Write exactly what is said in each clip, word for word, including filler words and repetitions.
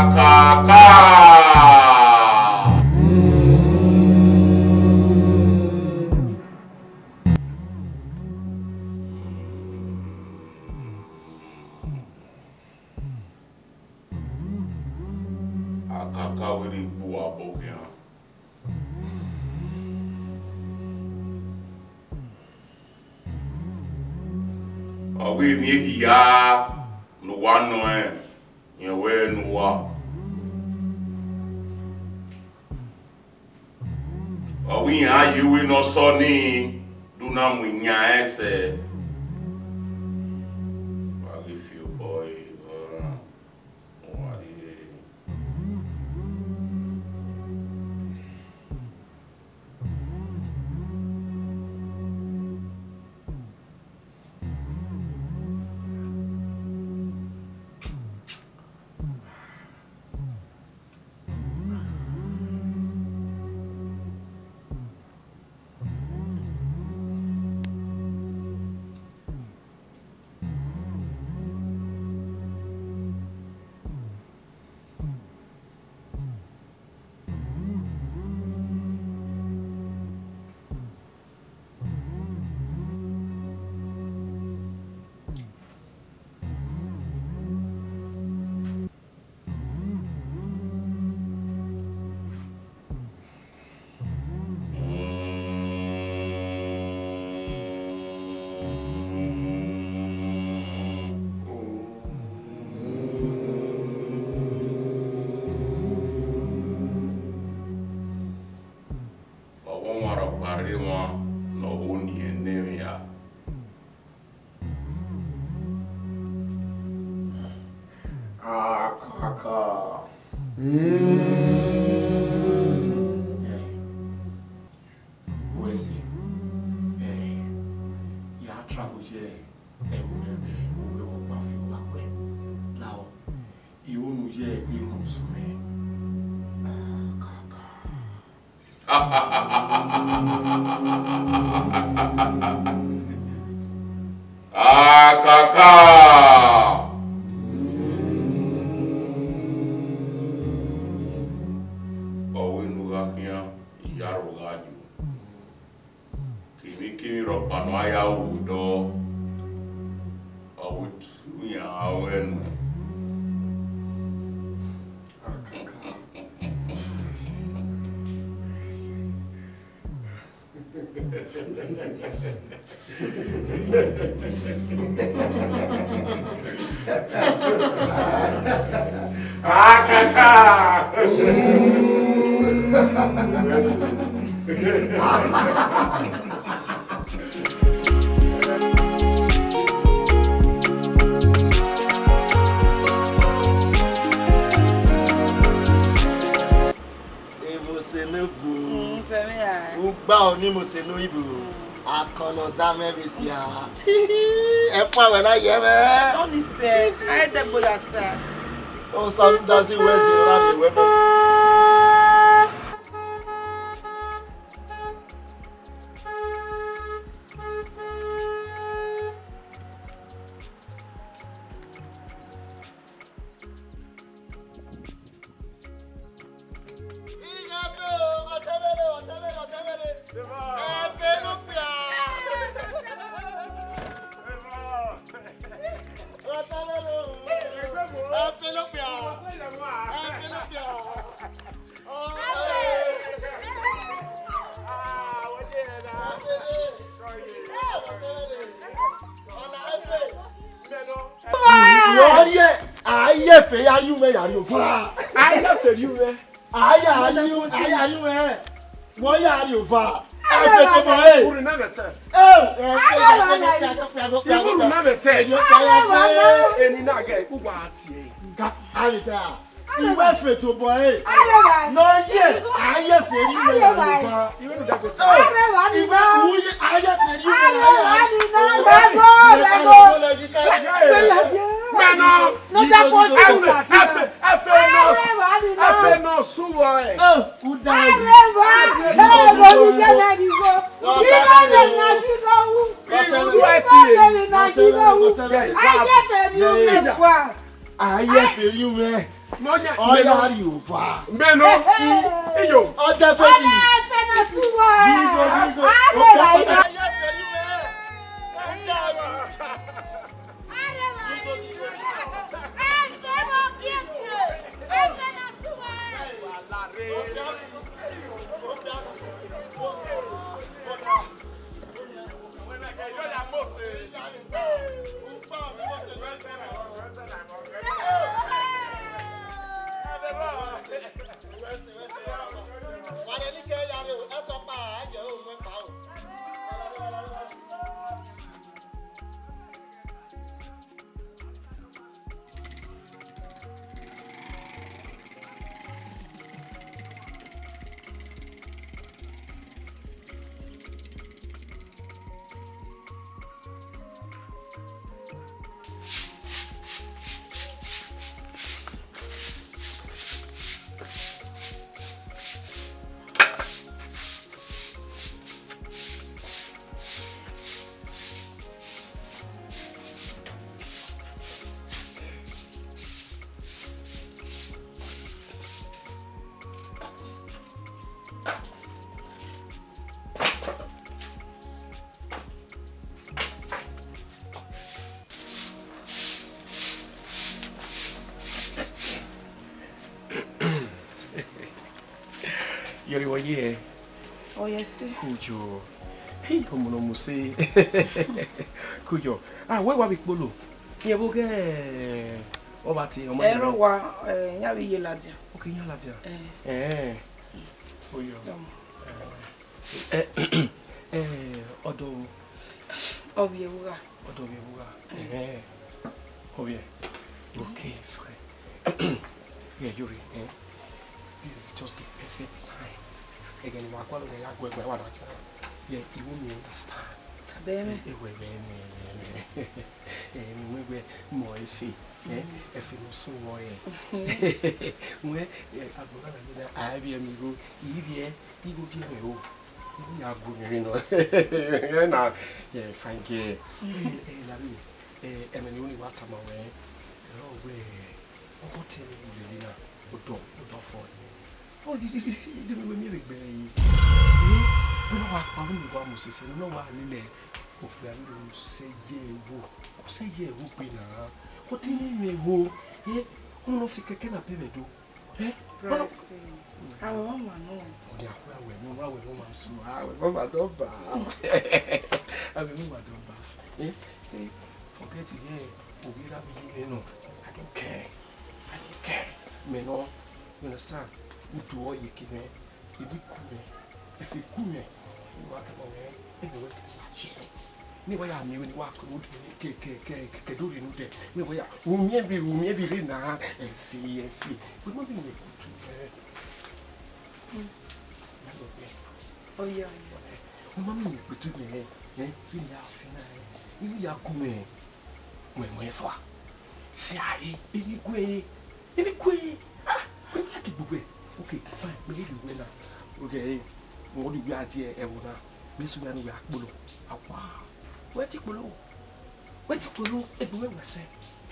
Akaka. Akaka wẹ ne I gbe uwa obọ khian. Ọ ghi emwi ehia ne uwa nọ rẹn, rẹn wẹ ne uwa. Ọ ghi iran ye uwu ne ọ sọ nii, do na mu iyan ẹsẹ. Wa ghi fi obọ ẹre, ọran, wa rhie. Ọmwa rhọkpa rre emwa ne ọ ho ni ẹn ne emwi ra. Akaka. Wẹ sẹ, eh, ya travel ye ẹvbo mwẹ vbe ovbi ọkpa fi owa kpẹ. Lahọ, I ru unu ye ighọn sunu mwẹ. Akaka. Akaka. Ọ wẹ ne u gha khian, I ya aro gha yo. Kevbikevbi rhọkpa ne a ya ru dọ, ọ wẹ etu iran ru ẹe nuẹn. Akaka. Mose no bu. Mm, tell me I. Ugba ọni Mose no ibu. Mm. Akọnọ da mẹ vbe sia. Ẹ fua wẹ na yẹ mẹ. Ọni sẹ, a i dẹgbo ya ta. Osa da si wẹ si ra mi wẹ bọ. Ighafe o, ọtẹmwere, ọtẹmwere, ọtẹmwere. Ẹfe ne okpia. Ọtẹmwere o. Ẹfe ne okpia. Ẹfe ne okpia. Wẹ ọ rhie, a i ye ẹfe ya rhie uwẹ ya rhie ova. A i ye ẹfe rhie uwẹ. A ya rhie, a ya rhie uwẹ. Wẹ ọ ya rhie ova. Ẹfe tobọ ẹre. Urhu na vbe ẹtẹ. Ẹ, ẹ, ẹ, ẹ, ẹ, ẹ, ẹ, ẹ, ẹ, ẹ, ẹ, ẹ, eni na gẹ, uwa tie. Ga, a vbe ta. Iwẹ ẹfe tobọ ẹre. Arẹwa. Ne ọ ye, a i ye ẹfe rhie uwẹ ya rhie ova. Iwẹ uye, a i ye ẹfe rhie uwẹ ya rhie ova. Mẹ nọ. Ẹfe, ẹfe, ẹfe nọ, ẹfe nọ sunu ẹ. Ẹ, u da. Arẹwa. Ẹ, bọ ni jẹ na ni wo. Iwẹ ne na ji gho wu. Iwẹ ne na ji gho wu. A i ye ẹfe rhie uwẹ wa. Aye feri mwẹ. Nọ ya, ọ ya ri ova. Mẹ nọ. Iyo. Ọ dẹ feri. Ọlẹ ẹfẹ na su wa. Digo, digo. Ọlẹ ra ina. Aye feri mwẹ. Ọ ya wa. Ọlẹ ra ina. Ẹfẹ na gie gie. Ẹfẹ na su wa. Yẹrẹ wọ ye? Ọ yẹ sẹ. Kuyo. Hey, ọmọ nọ mu sẹ. Kuyo. Ah, wẹ wa vbe kpolo. Yẹn vbe ghe ọba te ọmọ yẹn. Ẹrọ wa, eh, iran vbe ye ladian. Okay, iran ladian. Eh. Eh. Oyo. Ọmọ. Eh, eh, ọdọ. Ovie vbe ugha. Ọdọ ovie vbe ugha. Eh. Ovie. Okay, fine. Yeah, Yori, eh? This is just the perfect time. Ẹghẹ ne wa gualọ ne ya gu ẹgbẹ wa na kira. Yeah, you won't understand. Abẹ mwẹ. Ewe, ewe, ewe, ewe. Eh, mi wẹ wẹ mọ efe. Eh, efe no so wọ, eh. Wẹ, eh, agbọn na ni na, a bi emi go, ivi e, igho je mwẹ o. Ivi ya gu mwẹ nọ. Eh, na, eh, fine girl. Eh, eh, la mi, eh, ẹmwẹ ne I ru ne I wa tama ruẹ, eh, ọ wẹ, ọkọ te ẹmwẹ ne u lele na, odọ, odọ fọ. Ọ, di, di, di, di, di, wẹ miẹn vbe gbe ẹre yi. Eh, wẹ ne ọ wa kpa, wẹ ne ọ wa mu sese, wẹ ne ọ wa lele, okpia ni u sẹ ye ẹvbo, u sẹ ye ẹvbo gbe na. Ọ te ne mwẹ ẹvbo, eh, ọ ne ọ fi kẹkẹ na pe vbe do. Eh? Bro, I say, awẹ ọmwa nọ. Ọ dia khuẹ awẹ ne ọmwa, awẹ ne ọmwa sunu, awẹ ne ọmwa dọba. Awẹ ne ọmwa dọba. Eh? Eh, forget it, yeah. Ovbi erha vbe iye mwẹ nọ. I don't care. I don't care. Mẹ nọ. You understand? Udu ọ ye ke mwẹ. Ebi ku mwẹ. Efe ku mwẹ. Wa tama mwẹ. Ebe wẹ ke wa ye. Ne wa ya miẹn vbene wa ke, ke, ke, ke, ke, ke do rhie ne odẹ. Ne wa ya, u miẹn vbe, u miẹn vbe rre na, ẹfe, ẹfe. Wẹ ma vbe miẹn kutu, eh. Mm. Ya lọ gbẹ. Ọ ya, ọ ya. Wẹ ma vbe miẹn kutu mẹ, eh, vbene ya fi na, eh. Inu ya gu mwẹ, mwẹ, mwẹ fua. Sẹ a re, emwi gue, emwi gue. Ah, wẹ ma like gbogbo. Okay, fine, mẹ ghi do wẹ na. Okay, eh, wẹ ọ do wẹ a die ẹvbo na. Mẹ sẹ wẹ ne wẹ a kpolo. Awa. Wẹ ti kpolo. Wẹ ti kpolo, egbe wẹ wẹ sẹ.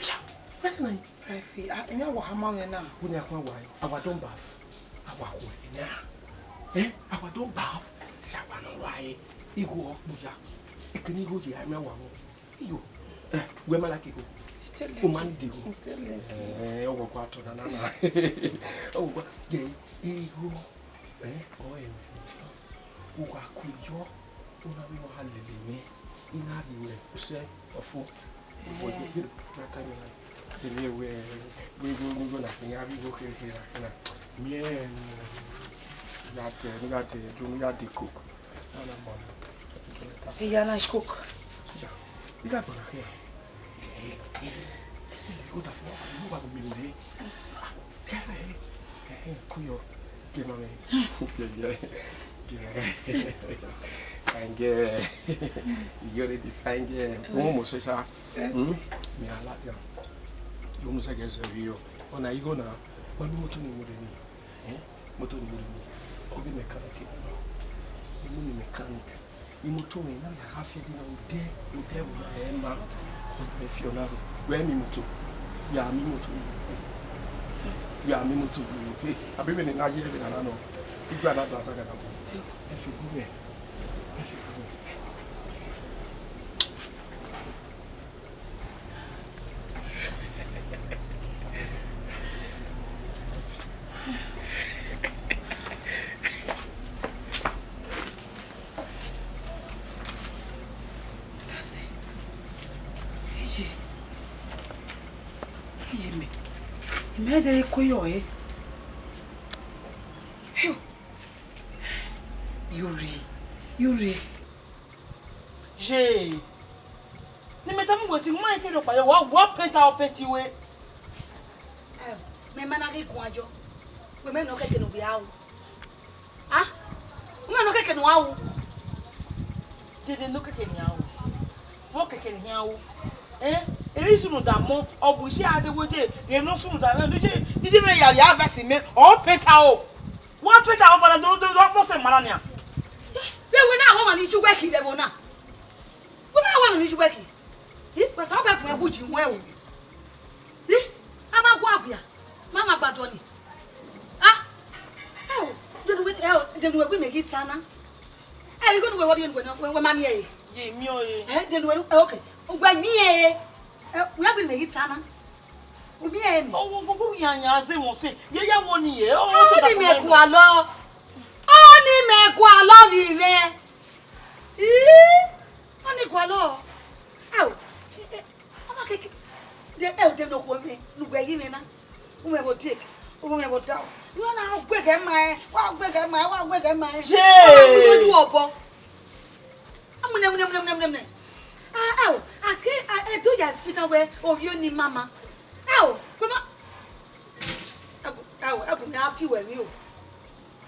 Ya, wẹ ti na yi. Private, ah, emwi awa hama mwẹ na. Wẹ ni a khuan wa, awa don bath. Awa khuẹ na. Eh, awa don bath. Sẹ awa nọ wa e. Igho ọkpọ ya. Ekene igho ye a mwẹ awa wọn. Iyo, eh, wẹ ma like igho? Tell him. O ma need igho? Tell him. Eh, ọgwọgwa tọ nana na. Ọgwọgwa, ye igho, eh, ọ ẹmwẹ. U gha ku yọ, u na vbe wa lele mwẹ. I na rhie ruẹ, usẹ, ọfo. Wẹ, wẹ, wẹ, na ta mi na. Emi wẹ, wẹ, wẹ, wẹ, wẹ na, I ya vbe igho khere khere na, khere na. Miẹn, ya te, ya te, ya te coke. Iya na coke. Iya, ighẹ agbọn na khian. Ó dà fún wa, mo wà lómi rẹ. Kẹrẹ, kẹrẹ, kó yọ. Kí n máa mi. Kẹrẹ, kẹrẹ. Fine girl. You already fine girl. Mo mọ̀ ṣe ṣá. Yes. Hmm? Mi alájà. Yóò mú sẹ́gẹ̀ẹ́ sẹ́rí o. Ọ̀nà yìí kò náà. Wọ́n ní mọ́tò ni mo lè ní. Eh? Moto ni mo rhie, ọ ghi mechanic. I mu ni mechanic. Imoto mwẹ na ya gha fiẹ dee na, odẹ, odẹ vbe na ẹ ma. Ọ ya fiọ na rre. Wẹ mi moto. Ya mi moto. Ya mi moto. Hey, abi vbene na ye vbe na na nọ. Igbe a na do asaga na. Ẹ fi gu mwẹ. Ẹ fi gu mwẹ. Kasi. Iye. Iye mẹ. Imẹ de ku yọ e. Phew. Yuri. Yuri. Ye. Ne imẹ tama uwẹ si, u ma rẹn te rhọkpa yọ, wa, wa penta ọ penti wẹ. Ẹ, mẹ ma na ghi guan jọ. Wẹ mẹ nọ kẹkẹ ne u gbe a ru. Ah? U ma nọ kẹkẹ ne u a ru. Dede nọ kẹkẹ ne a ru. Vbọ kẹkẹ ne a ru. Eh? Eri sunu da mọ, ọ bu isi a de wẹ je, rẹ nọ sunu da mẹ, nije, nije mẹ ya rhie vẹsi mẹ, ọ penta o. Wa penta o bana do, do, do, do se mana nia. Vbe wẹ na, wẹ ma ni ju wẹ ki vbe ẹvbo na. Wẹ ma wẹ ma ni ju wẹ ki. Ih, wẹ sa bẹ gun ẹwu ji wẹn o. Ih, a ma gua wia, ma ma gbadọ ni. Ah, ẹ o, denu wẹ, ẹ o, denu wẹ gu mẹ ghi ta na. Ẹ, igho ne uwẹ vbe rhie nuẹ na, wẹ, wẹ ma miẹn ẹre. Ye miẹn ọre. Ẹ, denu wẹ, ẹ, okay. Uwẹ miẹn ẹre. Ẹ, wẹ gu mẹ ghi ta na. U miẹn ẹre ni. Owo, owo, owo, yan, yan, ze wọn se. Ye, ya wo ni ye. O, o, so ni da mẹ kuma. Gualọ. Ọ ni mẹ gualọ vbe mwẹ. Ih, ọ ni gualọ. Ẹ o, ẹ, ẹ, ọ ma keke. De, ẹ o, de ne okhuo mwẹ, ne uwẹ ghi mwẹ na. U mwẹ vbe odieke, u mwẹ vbe odaro. Iran na, wa gbe ghe ma ẹ, wa gbe ghe ma ẹ, wa gbe ghe ma ẹ. Ye! Ọ na mu oju obọ. Amunẹ, munẹ, munẹ, munẹ, munẹ, munẹ. Ah, ẹ o, a ke, a, ẹ do ya hospital wẹ ovbi oni mama. Ẹ o, wẹ ma, ẹ o, ẹ o, ẹ o, mẹ a fi wẹ emwi o.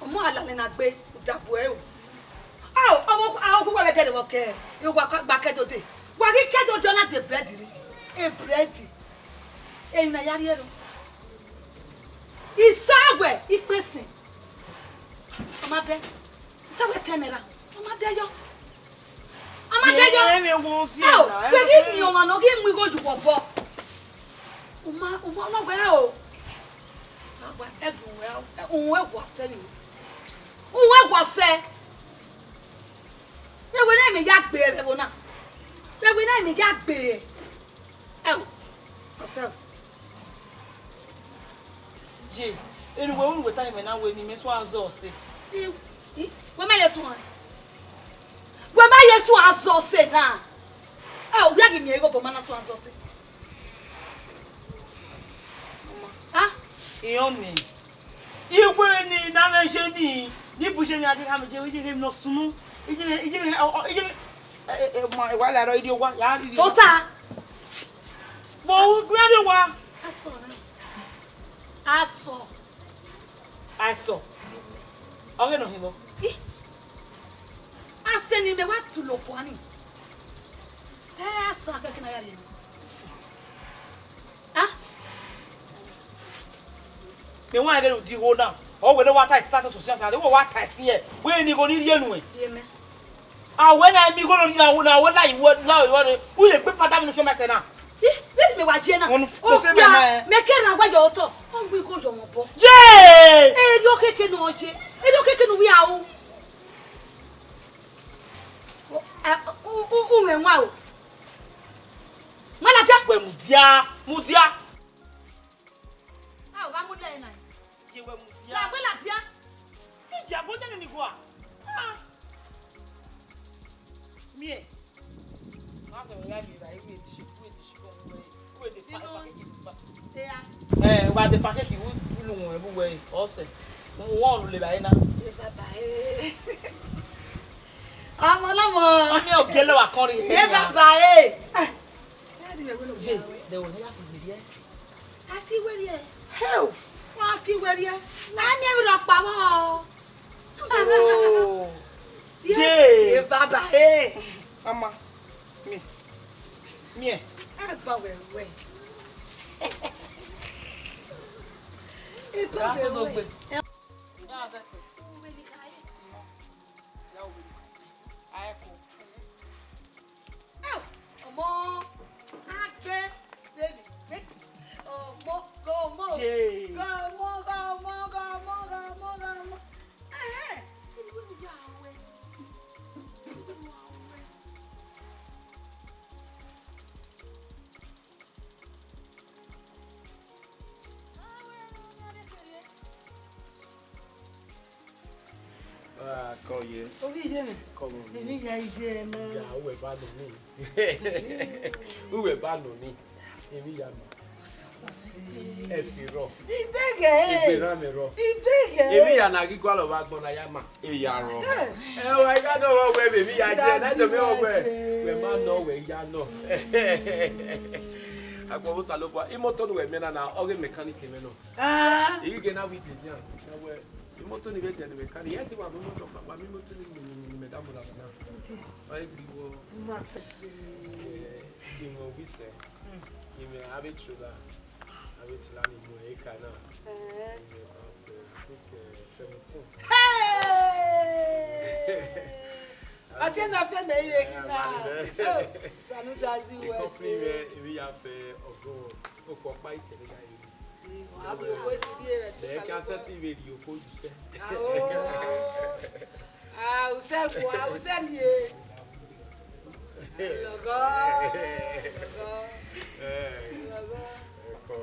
Ọmọ alalẹ na gbe, u da bu ẹre o. Ao, ọmọ, a, okhuo wẹ vbe dẹdẹ vbọ kẹ, e wa gba kẹ dode. Wa ghi kẹ dode, ọ na de bread rre. E bread. Emwi ne a ya rhie ro. Isa wẹ, ikpẹsẹn. Ọ ma dẹ. Isa wẹ, ten naira. Ọ ma dẹ yọ. Ọ ma dẹ yọ. Ye, emwi wo si. Ao, na, wẹ ghi miẹn ọmwa ne ọ ghi mu igho ye uwẹ obọ. U ma, u ma nọ wẹ o. Sa gba ẹdun wẹ, u wẹ wa sẹ vbe. U wẹ wa sẹ. Vbe wẹ na mẹ ya gbe vbe ẹvbo na. Vbe wẹ na mẹ ya gbe. Ẹ o. Ọ sẹ o. Ye, enu wẹ unu wẹ ta imẹ na wẹ ne imẹ suẹn azọ ọse. I, i, wẹ ma ye suẹn. Wẹ ma ye suẹn azọ ọse na. Ẹ o, wẹ a ghi miẹn igho obọ ma na suẹn azọ ọse. Ah? Iran ni. Iwe ni na mẹ je ni, ni bu je mi ade ha mẹ je, je mi no sunu. Ije mi, ije mi, ọ, ọ, ije mi, ẹ, ẹ, ẹ, ma, ẹ wa la rọ iri owa, ya ri. Tota. Mo u gbe ri owa. Asọ na. Asọ. Asọ. Ọghe nọ hin vbọ. Ih. Asẹ ne imẹ wa tulo kua ni. Ẹ, asọ akẹkẹ na ya rhie. Ah? Mẹ wa ghe ru di igho na. Ọ wẹ ne wa ta ta to sian sa, de wa ta si ẹ. Wẹ ni igho ni rhie nuẹn. Rhie mẹ. A wẹ na mi igho ni na wẹ na wẹ la iwọ la iwọ re. U ye gbe pata mi nu ke ma sẹ na. Ih, vbene mẹ wa je na. Unu, o, to se mẹ ya, na ẹ. Mẹ kẹ ra wa yọ otọ. Ọ gbe igho yọ wọn bọ. Ye! Eri okeke ne ọ je. Eri okeke ne u wi a u. O, ẹ, u, u, u mwẹ nwa o. Nwa ladian. Wẹ mudia, mudia. A o wa mu lẹ na. Ye wẹ mudia. La wẹ ladian. Ije abo nyẹ ni gua. Ah. Miẹn. Ma sẹ wẹ gha rhie evbare, wẹ de shi, wẹ de shi kọ wẹ, wẹ de pa, pa keke pa. Ẹ, wa de pa keke, u, u lu wọn, bu wẹ, ọsẹ. Wọn lu le evbare na. Eva ba e. Ọmọ ọlọmọ. Ọmọ ọgẹlẹ wa kọrin. Eva ba e. Ah. Ẹ ni mẹ wẹ lo. Ye, de wẹ ne ya fi gberi ẹ. A fi wẹrriẹ. Hell! Wa fi wẹrriẹ. A miẹn vbe rhọkpa vbọ. So, ye, ye. Ye baba, eh. Ama, mi, mi ẹ. A ba wẹ wẹ. E ba wẹ wẹ. Ọmọ, a gbẹ, baby, baby. Akọye. Ovbi iye mwẹ. Come on. Emwi hia iye mwẹ. Ya, uwẹ ba nọ ni. Uwẹ ba nọ ni. Emwi hia ma. Ẹfe rọ. Ibẹghe. Egbe erha mwẹ rọ. Ibẹghe. Emwi hia na ghi gualọ vbe agbọn na ya ma. Eya rọ. Ẹ wa ya nọ wẹ, emwi hia iye, na do mẹ wẹ. Wẹ ma nọ, wẹ ya nọ. Agbọn Osanobua, imoto ne uwẹ miẹn na na, ọ ghe mechanic mwẹ nọ. Ah. I ghi ghe na wẹ idedian, na wẹ, imoto ni vbe dẹ ne mechanic, irẹn te wa mu imoto kpakpa, mu imoto ni, ni, ni, ni mẹ da mu na na. Okay. Ọ ghi ghi wọ. Ma te se. Eh, imẹ wisẹ. Mm. Imẹ avbe trola, avbe trola ni mu ẹre ka na. Eh. Imẹ about, eh, I think, eh, seventeen. Hey! Ọtẹn na fẹ mẹ ire ghi na. Eh, man, eh. Oh, Sanudazi. The wẹ company se. Where we have, eh, ọgọ, okpọkpa ikẹrẹ ya ire. Ẹ ka sẹtin vbe rhie oko yu sẹ. Ao. Ah, usẹ kua, usẹ rhie. Lọgọ, lọgọ, lọgọ. Ẹkọ.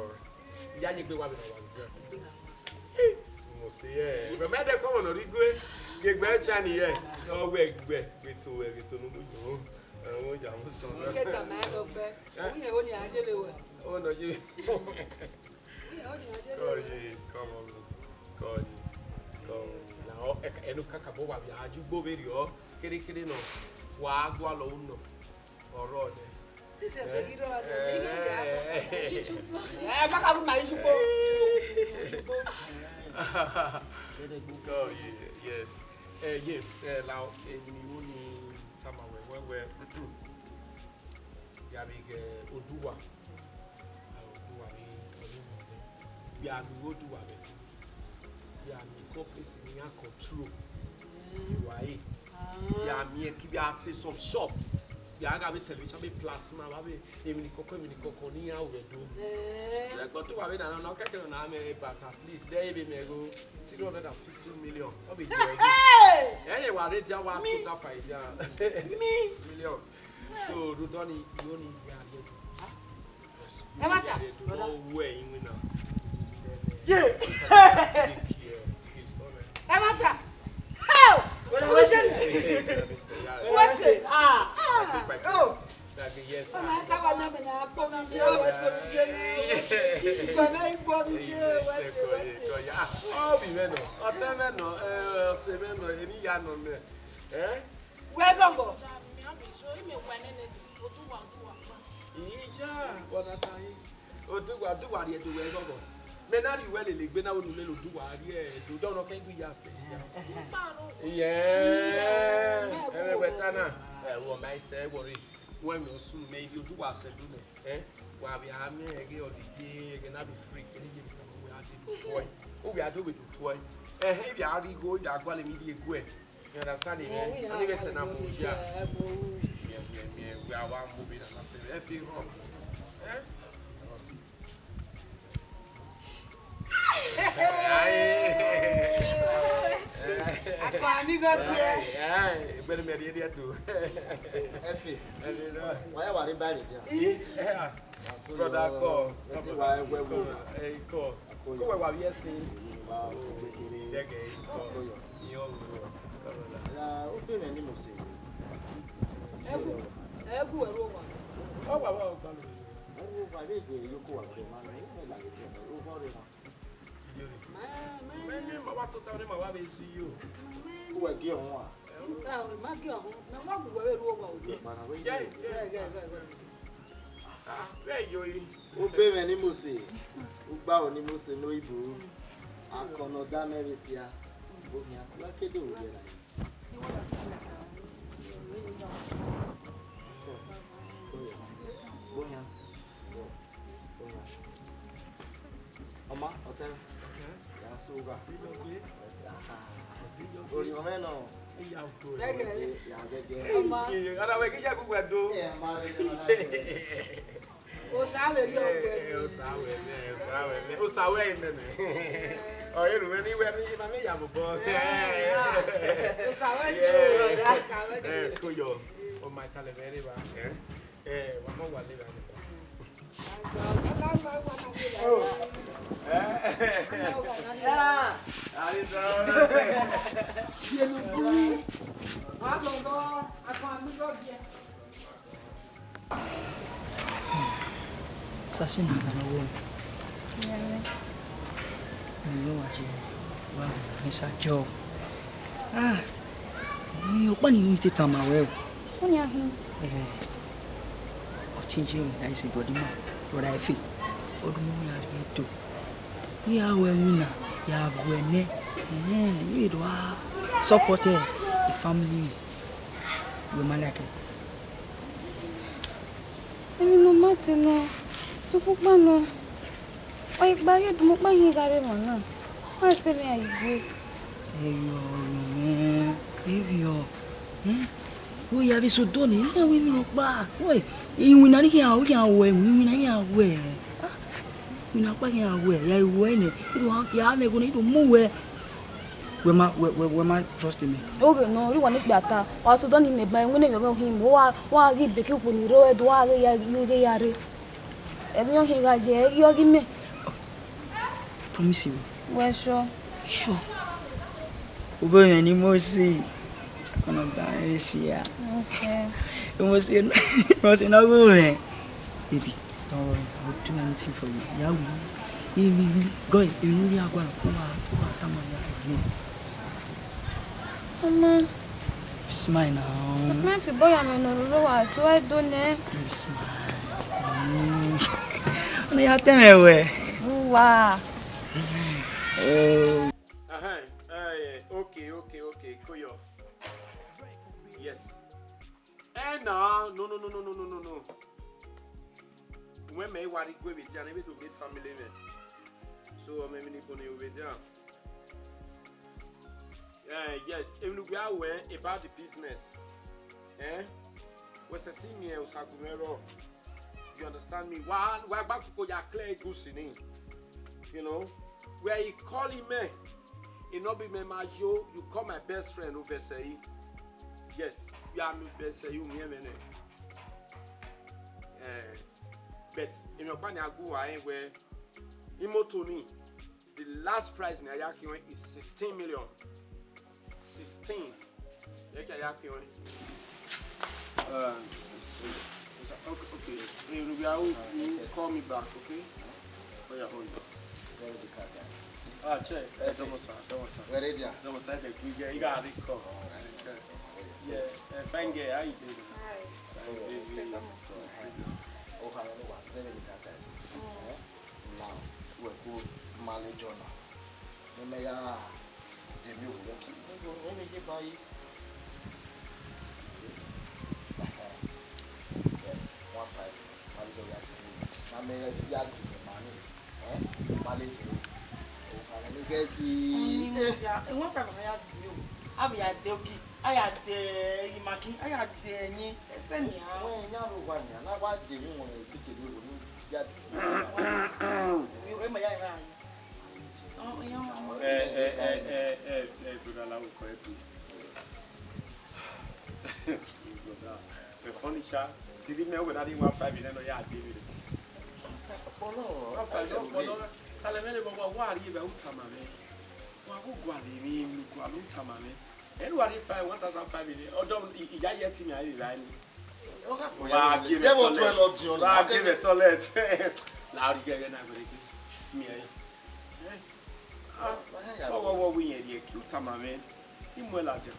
Ya ye egbe wa vbe na wa vbe. Mo se ye. Mẹ mẹ de kọ nọ ri gue. Ye egbe cha ni ye. Ọ wẹ egbe, gbe to wẹ, gbe to no mu yo. Ẹ wo ya mo sọ. Ike ta ma ẹ lọ gbẹ. Owiẹ ho ni a ye vbe wẹ. Ọ nọ ye. Kọye, come on, kọye, come on. Na ọ, ẹ ka, ẹnu kakabọ wa vbe a ju gbo vberriọ, kere kere nọ, wa gualọ unọ, ọrọ nẹ. Sisi ẹ fẹ ghi rọ nẹ, ẹ, ẹ, ẹ, ẹ, ẹ, ma ka ru ma iju gbo. Kọye, yes. Ẹ, ye, ẹ, la, ẹ, ni wo ni tama wẹ, wẹ, wẹ. Ya vbe ghe Oduwa. Oduwa vbe, vbe a miẹn igho Oduwa vbe. Ya miẹn companies ne iran control. Iwa ẹre. Ya miẹn ke a se some shop. Ya gha vbe television, vbe plasma, vbe emwi ni kọkọ, emwi ni kọkọ ne iran ru ẹre do. Ẹgbẹ Oduwa vbe na, na, na, kẹkẹ na mẹ, but at least, de vbe mẹ igho three hundred and fifty million. Ọ vbe jẹ ẹre. Hey! Ẹre wa rhe dia wa put that five million. So, rhunmwuda ọnii, I ho ni ya rhie do. Ẹ ma ta. Ọ wẹ iwinna. Ye. Ẹ ma ta. Oh! Wẹ se. Wẹ se. Ah. Oh. Yes, sir. Ọna ka wa na mẹ na kpo mi je, wẹ se mi je. Ìgbà náà ìgbọ́ mi je, wẹ se, wẹ se. Ọ bi mẹ nọ, ọtẹn mẹ nọ, ẹ, ọse mẹ nọ, eni ya nọ mẹ. Eh? Wẹ gọgọ. Iya, ọna ta yi. Oduwa, Oduwa rhie do wẹ gọgọ. Mẹ na rhie wẹ lele egbe na, wẹ ne u lele Oduwa rhie do, dọnọ kẹ gbe ya sẹ. Iye. Ẹmwẹ wẹ ta na. Ẹ, wọ ma sẹ wọ re. Wẹ mẹ osun mẹ, ivbi Oduwa sẹ do nẹ. Eh? Wa vbe a miẹn ẹghẹ holiday, ẹghẹ na be free, kere ye vbe tama wẹ a dee do tuẹ. Ovbi a do vbe do tuẹ. Ẹhẹn, ivbi a rhie igho, ivbi a gualọ emwi rhie guẹ. You understand me? Ọni vbe sẹ na mu ya. Miẹn, miẹn, miẹn, wẹ a wa mu vbe na na sẹ. Ẹ fi họn. Eh? Agbọn ni gọ biẹ. Ẹgbẹni mẹ rhie rhie do. Ẹfe. Wa ya wa rre ba rre dia. Brother, come. Ẹ ti wa ẹwẹ wo. Hey, come. Ko wẹ wa vbiẹ sin. Dẹgẹ, come. Iye ọvbehe. Ya, u be mwẹ ne Mose. Ẹ gu, ẹ gu ẹre owa. Ọ wa wa ọgba lo. Ẹ gu wa vbe gu iyoko wa vbe ma na, ẹ la vbe ma, u vọ rre ma. Mẹ, mẹ, mẹ, ma wa tota ne ma wa vbe si yo. Uwẹ gie ọhọn a? Ma gie ọhọn, mẹ wa gu wẹ vbe ru owa ogie. Vbe yo yi. U be mwẹ ne Mose, u gba aro ne Mose ne oyibo, akọnọ da mẹ vbe sia, ohian, wa ke do vbe na. Ohian, ohian. Ọ ma, ọtẹn. Ya so gha. Aha. Orhiọn mwẹ nọ. Ya zẹgẹ. Ọ ma. Ana wẹ ghi ya gu wẹ do. Ẹ ma vbe. Osa vbe rhie ọgbe. Osa vbe rhie, osa vbe rhie. Osa vbe rhie nene. Ọ, ẹ ru mwẹ ni wẹ ni, ma me ya vbe obọ. Osa vbe se, osa vbe se. Ẹ, ko yo. Ọ ma ta lẹ vbe rre ba. Ẹ, wa ma wa le ba. Oh. Eh? Yeah. How you doing? Sasi na na wo. Ni wa je wa ni sa jo. Ah, ni ọkpa ni wi te tama wẹ o. Ọni ahin. Eh, ọ change me, that is a body man. Brother Efe, ọdún mọ́ ya rhie do. Iran ru ẹmwẹ na ya gu ẹnẹ, ẹhẹn, I vbe do a support e family mwẹ. Wẹ ma like ẹe? Emwi ne ọ ma te nọ, sokpan nọ, ọ ghi kpa rhie do, mẹ ọkpa hin gha rre emwa na, ọ sẹ emwi a yi gue. Erriọ, erriọ, erriọ, eh? Wẹ ya vbe sẹ odọ nii, iran wẹ emwi rhọkpa, wẹ, iwinna ni khian, ọ khian wẹ, iwinna ni khian wẹ, ah, iwinna ọkpa khian wẹ, ya wẹ nẹ, I do ya mwẹ ẹghẹ ne I do mu wẹ. Wẹ ma, wẹ, wẹ, wẹ ma trust me. Oghe nọ, ọ rre uwa ne ikpia ta, wa sẹ odọ nii nẹ, ba iwinna emwi ọmọ hin mu, wa, wa ghi bẹkẹ ukpo ni rre ẹdẹ, wa ghe ya, ghe ya rre. Ẹdẹ ọ hin gha ye, ẹre ọ ghi mẹ. Promise me. Wẹ sure? Sure. Ubo yẹn ni mo si, ọna dan esi ya. Okay. Mo si, mo si na go me. Baby, don't worry, I will do anything for you. Ya wi. Imi, go, inu ya gua, ko wa, ko wa tama ya. Ọmọ. Smile now. Smile fi boy amẹ nọ roro wa, so I do ne. Smile. Mm. Ọna ya tẹ mwẹ wẹ. Uwa. Oh. Ahan, eh, okay, okay, okay, Koyo. Yes. Eh, na, no, no, no. When me wa ri gue vbe dia, ne vbe do meet family mwẹ. So, ọ mẹ emwi ni bun ne vbe dia. Eh, yes, emwi ne uwẹ a wẹ about the business. Eh? Wẹ sẹtin miẹn Osagunmwẹrọ. You understand me? Wa, wa gba koko ya clear egusi ni. You know? Where he call him, eh? He no be me ma yo, you call my best friend over say. Yes, you are my best friend, you me, me, me. Eh, but in your plan, I go, I where imoto ni. The last price na ya kion is sixteen million. Sixteen. Ya ki ya kion. Uh, okay, okay. Hey, Ruby, I will, you call me back, okay? Oh, yeah, hold on. Where the car, guys? Ah, check. Hey, don't sir, don't sir. Where is it? Don't sir, the quick guy. You got it, call. Yeah, uh, fine girl, how you doing? Hi. Fine, baby. Oh, how you doing? Seven the car, guys. Now, wẹ ko ma lejọ na, ne mẹ ya de emiowo yọ ki, emiowo ne ye ma yi. One five, ma lejọ ya de emiowo, na mẹ ya de emiowo ma ni, eh, ma lejọ. O ka ni gẹ si. One five ma ya de emiowo, a vbe ya de ogi, a ya de imagi, a ya de ẹyin, ẹsẹ nian. Wẹ, iran ro wa nian, na wa de emiowo ne bi kevbe ro ni. Ya du. Ẹ, ẹ, ẹ, ẹ, ẹ, brother Lawo, correct me. Brother, ẹ funny sha. Siri mẹ wẹ na di one five nẹ nọ ya de vbe. Ọpọlọ, one five, ọpọlọ. Talẹ mẹ ne wa, wa rhie vbe u tama mẹ. Wa gu gualọ emwi, emwi gualọ u tama mẹ. Ẹn, wa rhie five, one thousand five hundred. Ọdọ, I, I ya ye ẹtin mẹ a vbe vba ni. Ọ gha kpọnmwẹ, wa gie mẹ seven twelve toilet. Ọdiọn, wa gie mẹ toilet. La ọ rhie ẹghẹ na gbẹrẹgbe. Miẹn. Eh? Ah, ọ wọ wọ wẹ iyẹn rhie ki u tama mwẹ. I muẹn ladian.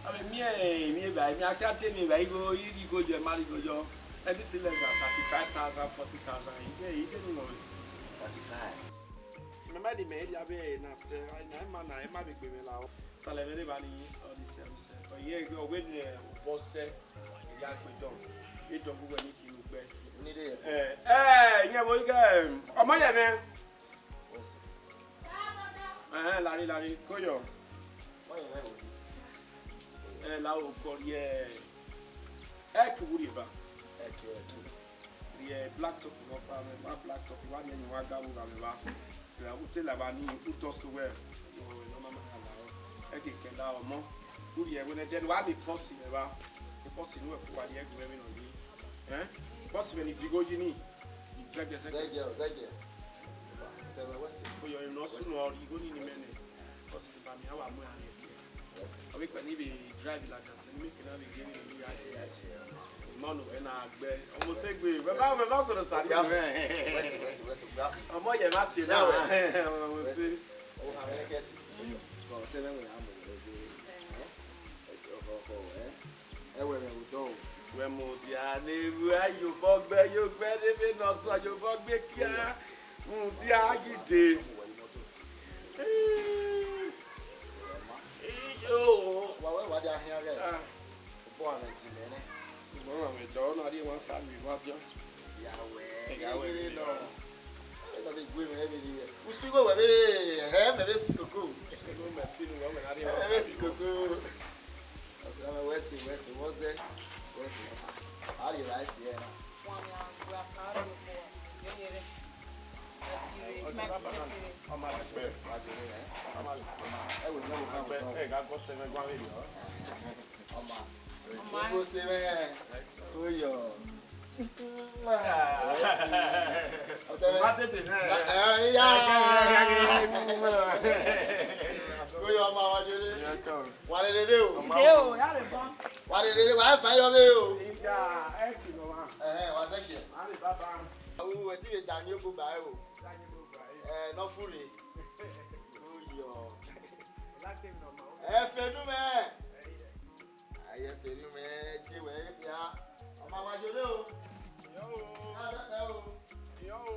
A vbe miẹn emwi evba, emwi a khian de emwi evba, igho, igho yọ, ma rhie igho yọ. Anything less than thirty-five thousand, forty thousand, I de, I de ni nọ. Thirty-five. Mẹ ma di mẹ rhie avbe na sẹ, na ima na, ima vbe gbe mwẹ la. Talẹ vbe rre evba ni, all this, all this. Ọ ye, ọ wẹ ne obọ sẹ, ya gbe dọn. E dọn bu wẹ ni ki ru gbẹ. Ni de. Eh, eh, yẹn vbe ighe, ọmọ yẹ mwẹ. Ẹhẹn, lare, lare, koyọ. Eh, la o kọ rhie, ẹ ki vbu rhie ba. Rhie black top nọ kpa mwẹ, ma black top, wa rhie ni wa ga vbe ba mwẹ ba. Rhie u te la ba ni, u dust well. Ọ, ọ ma ma na la. Ẹ ke kẹ la ọmọ. U rhie wẹ nẹ, then wa mi pọsi mwẹ ba. Pọsi nu ẹ ku wa rhie gu mwẹ vbe nọ ye. Eh? Pọsi mwẹ ni vigo yi ni. Zẹgiẹ, zẹgiẹ. Zẹgiẹ, zẹgiẹ. Tẹrẹ wẹ sẹ. Oyọ, emwi ne ọ sunu ọ rhie igho ni ni mẹ nẹ. Pọsi ba mi, a wa mu ẹre. Ọ vbe kpẹ ne I vbe drive ladian, sẹ ne I vbe kene avbe ghe vbe ya. Ima nọ wẹ na gbẹ. Ọmọ sẹ egbe, wẹ ma, wẹ ma kọrọ sa ni. Wẹ sẹ, wẹ sẹ, wẹ sẹ, gba. Ọmọ yẹ ma tie na. Ọmọ sẹ. O ha wẹ kẹ si. Ọ tẹ mwẹ wẹ a mu wẹ gbe. Ẹ, ọkọ, ọkọ, ẹ. Ẹ wẹ mwẹ odọ o. Wẹ mu dia ne vbe a yo obọ gbe, yo gbe ne vbe nọ sua yo obọ gbe kia. Mu dia ghi dee. Iyo. Wa wẹ wa dia khian ghẹ. Ah. Obọ a mwẹ di mẹ nẹ. Obọ a mwẹ dọ na rhie wan sa mi wa diọ. Ya wẹ. Ya wẹ. Ẹ nọ vbe gue mwẹ vbe rhie. Usu igho wẹ vbe, ẹhẹ, mẹ vbe si koko. Usu igho mẹ fi nu wẹ, wẹ na rhie wan sa mi. Mẹ vbe si koko. Ọtẹn na mwẹ wẹ si, wẹ si, wẹ zẹ, wẹ si. A rhie ra si ẹre na. Ọma lẹ pẹ. Wa jere rẹ. Ọma lẹ pẹ. Ẹ wẹ, ẹ wẹ, ẹ wẹ. Ẹ ga gọ sẹ mwẹ gua vbe yọ. Ọma. Ọma. Ko se mwẹ. Ko yọ. Ọtẹn mwẹ. Wa tete mwẹ. Ẹ, ya. Ko yọ, ọma, wa jere. Wa rere re o. Ide o, ya rre ban. Wa rere re, wa fa yọ vbe o. Iya, ẹ ti nọ wa. Ẹhẹn, wa zẹ kiẹ. A rre baba. Awu, ẹ ti vbe da ni ogbo gba ẹ o. Da ni ogbo gba ẹ. Ẹ, nọ fure. Ko yọ. Ẹ fẹ nu mwẹ. Ẹ, ẹ. Aye feri mwẹ tie wẹ ya. Ọma wa jere o. Iyo o. Ya da ta o. Iyo o.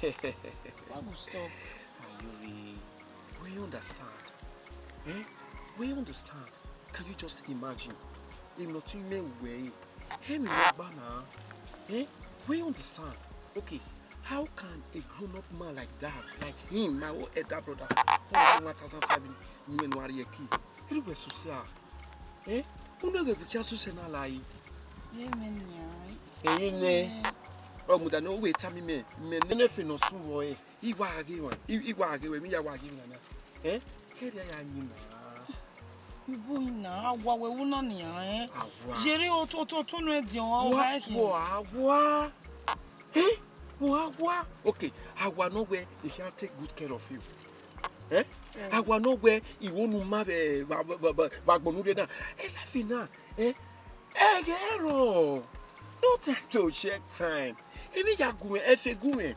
Why we stop? Ayori, we understand. Eh? We understand. Can you just imagine? Emwi ne ọ ti mwẹ wẹ ẹre, emwi ne ọ gba na. Eh? We understand. Okay, how can a grown-up man like that, like him, my own elder brother, come one thousand five hundred ne uwa rhie ẹki? Erriọ wẹ sẹ usẹ a? Eh? Unu ghẹ gbe chance sẹ na la yi. Ye mwẹ nian. Ẹyin nẹ. Ọ mudia ne ọ wẹ tama mẹ, mẹ nene fe ne ọ sunu vbọ ẹre. I wa ghe mwẹ, I, I wa ghe mwẹ, emwi ya wa ghe mwẹ na. Eh? Kẹrriẹ ya yin na. Ibo ina, a wa wẹ wu na nian, eh? A wa. Yere oto, oto, oto nu ẹdiọn, ọ wa ẹkhin. Wa, wa. Eh? Wa, wa. Okay, a wa nọ wẹ, he can take good care of you. Eh? Eh. A wa nọ wẹ, I wo nu ma vbe, vbe, vbe, vbe, vbe agbọn ne u rre na. Eh, life na, eh? Ẹghẹ rọ. No time to check time. Emwi ya gu mwẹ, ẹfe gu mwẹ.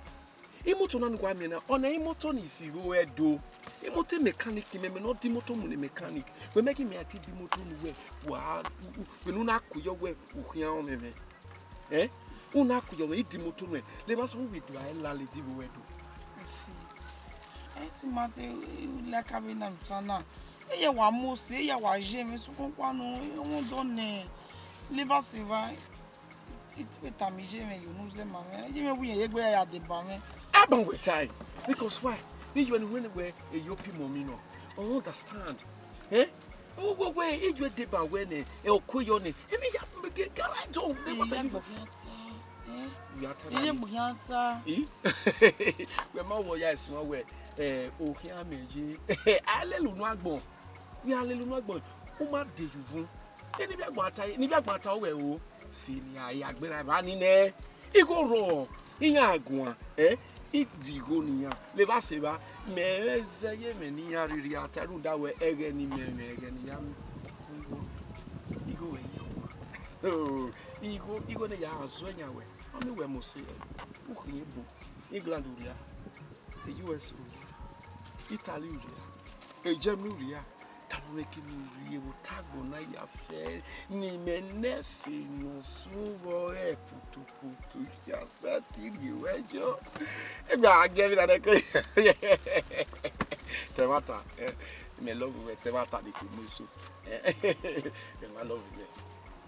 Imoto na ne uwa miẹn na, ọna imoto ni fi ro Ẹdo. Imoto mechanic mẹ, mẹ ne ọ da imoto mu ne mechanic. Wẹ mẹ ghi mẹ a ti da imoto nu wẹ, wa, u, u, wẹ ne u na ku yọ wẹ, u khian ọmwẹmwẹ. Eh? U na ku yọ wẹ, I da imoto nuẹn. Levba sẹ, u vbe do a lele di vbe Ẹdo. Ẹ ti ma te, u like avbe na nusan na. Eya wa mu ose, eya wa ye mwẹ, sokpan ọkpa nọ, ọmọ dọ nẹ. Levba sẹ evba. Te I te vbe tama iye mwẹ ye unu zẹ ma mwẹ, iye mwẹ wẹ irẹn ye egbe ya deba mwẹ. Agbọn wẹ tae, because why? Iye ne wẹ ne wẹ eyo pi mọ mi nọ. I understand. Eh? Wẹ, wẹ, iye deba wẹ nẹ, ẹ, ọ ku yọ nẹ. Emwi ya gara jọ, ne kọta iye. Gbọkhian ta, eh? Ya ta iye na. Gbọkhian ta. I? Wẹ ma wọ ya ẹse wẹ, eh, okhian mẹ ye. A lele unu agbọn. Wẹ a lele unu agbọn. U ma de ye uvun. Eni vbe agbọn ta, eni vbe agbọn ta wẹ o. Si ni a ya gberra evba ni nẹ. Igho rrọọ, iran guan, eh? I di igho ne iran. Levba sẹ evba, mẹ zẹ ye mwẹ ne iran rhirhi a ta rhunmwuda wẹ ẹghẹ ne imẹ mwẹ, ẹghẹ ne I ya mwẹ. Igho, igho wẹ iran guan. Oh, igho, igho ne ya zọ iran wẹ. Ọ miẹn wẹ mose, eh, u khin ebo. England u rhia, e U S u rhia, Italy u rhia, e Germany u rhia, tama mwẹ kene u rhie vbe otagbọn na ya fẹ, ne imẹ nẹfe ne ọ sunu vbọ rẹ putuputu, ya sa ti rhie ruẹ yọ. Egbe a gẹ vbe na nẹ ko. Tẹ ẹmwata, eh, imẹ love ruẹ, tẹ ẹmwata ne ke mu eso. Eh, mẹ ma love ruẹ.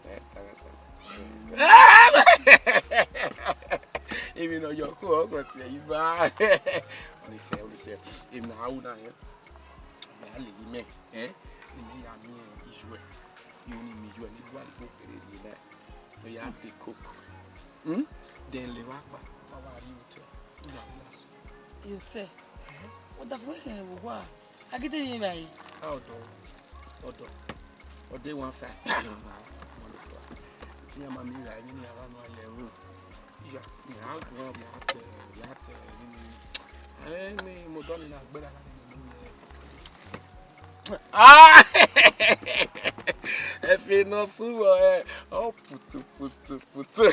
Eh, thank you, thank you. Emwi ne ọ yọ ọkhuẹ, ọkhuẹ tie yi ba. Onisẹ, onisẹ. Emwi ne a ru na, eh. Mẹ a lele imẹ, eh. Imẹ ya miẹn iyuẹ. Iyuẹ ni miẹn iyuẹ ni gua igho kere rhie nẹ. Ọ ya de coke. Hmm? Then levba kpa, wa wa rrie hotel. U ya relax. Yo tẹ. Ọdafẹn wẹ khẹ vbe owa. A ghi de vbe evbare. A ọdọ. Ọdọ. Ọdọ one five. Iran ma miẹn evbare ni iran gha nọ ye ẹvbo. Iya, iran guan ya tẹ, ya tẹ ni. Ẹ mi mo dọ ni na gbera na ni. Ah! Ẹfe ne ọ sẹ uwẹ ọre, ọ putu putu putu.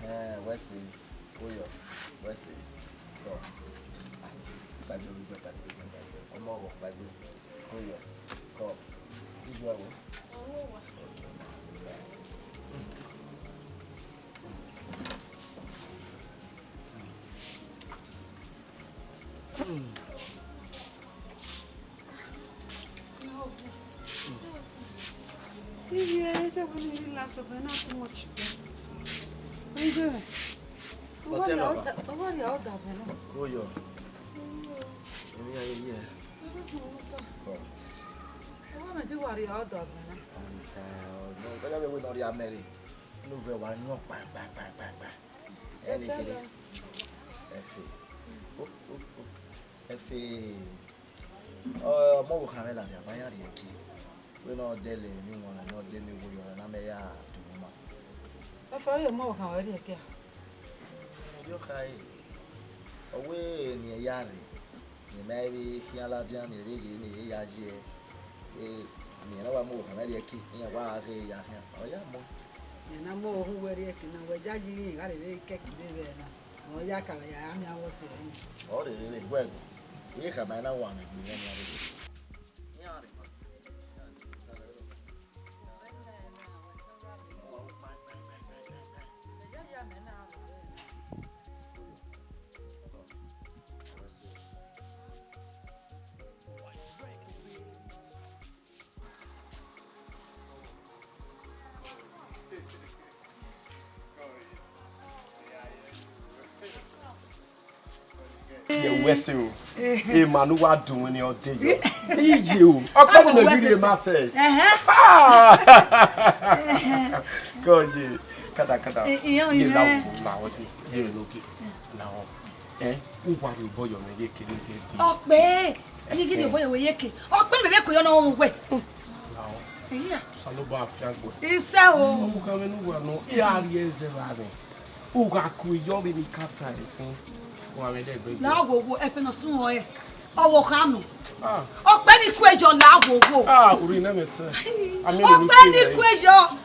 Ẹhẹn, wẹ sẹ, Oyo, wẹ sẹ, kọ. Kpagbe, kpagbe, kpagbe, ọmọ ọghọ kpagbe, Oyo, kọ. Iye ọghọ. Iye, ẹ te wẹ ne I last of na too much. Ẹ i dẹ. Hotel number. Ọwọ́ rẹ̀ ọ̀dà bẹ̀rẹ̀. Oyo. Èmi ayé yẹ. Ẹ bá tún wọ́n sá. Ọ. Ẹ wá mẹ ti wà rẹ̀ ọ̀dà bẹ̀rẹ̀. Ọ̀nìkà ọ̀nà ìgbàlá mi wẹ̀ nọ rí amẹ́rì. Inú rẹ̀ wà yàn pàpàpàpàpà. Ẹni kiri. Ẹfe. Ó, ó, ó. Ẹfe. Ọ, ọmọ wo khan mwẹ ladian, ma ya rhie ẹki. Wẹ ne ọ dẹlẹ emwi wan, ne ọ dẹ emwi wo yọ, ne a mẹ ya dun ma. Ẹfe, ọmọ wo khan wẹ rhie ẹki a? Erriọ kha re. Ọ wẹ ne irẹn ya rre, ne ma vbe khian ladian, ne vbe ghe ne ya ye, eh, ne irẹn na wa mu wo khan mwẹ rhie ẹki, iran wa ghe ya khian, ọ ya mu. Irẹn na mu wo khan wẹ rhie ẹki na, wẹ ya yi iran gha rre vbe kẹki vbe vbe na. Ọ ya ka vbe ya miẹn avbe ọse ẹre ni. Ọ rherere, wẹ ẹgbẹn. Iye khama na wa mwẹ egbe mwẹ nian rherere. Iran rre. Ye wẹ ẹse o. Emwa ne uwa dun ni ọ de yọ. Iye o. Ọkpa mi nọ ghi rhie ma sẹ. Ẹhẹn. Ah! God ye. Kada, kada. Ye la o, la o de. Ye lo ge. La o. Eh, uwa rhie obọ yọ mwẹ ye kene ke de. Ọkpẹ, ẹni gidi obọ yọ wẹ ye ke. Ọkpẹ mẹ vbe ko yọ na wọn wẹ. La o. Iya. Osanobua fian gbe. Isẹ o. Ọmọ kan vbe ne uwa nọ, I a rhie ẹzẹ vbe arẹn. U gha ku iyọ vbe ni kata ẹsin. Wa vbe dẹ gbe. La wo wo, ẹfe ne ọ sun ọre. Ọ wo kha nọ. Ah. Ọkpẹ ni ku eyọ la wo wo. Ah, uri ne me te. Ami ni Ọkpẹ ni ku eyọ.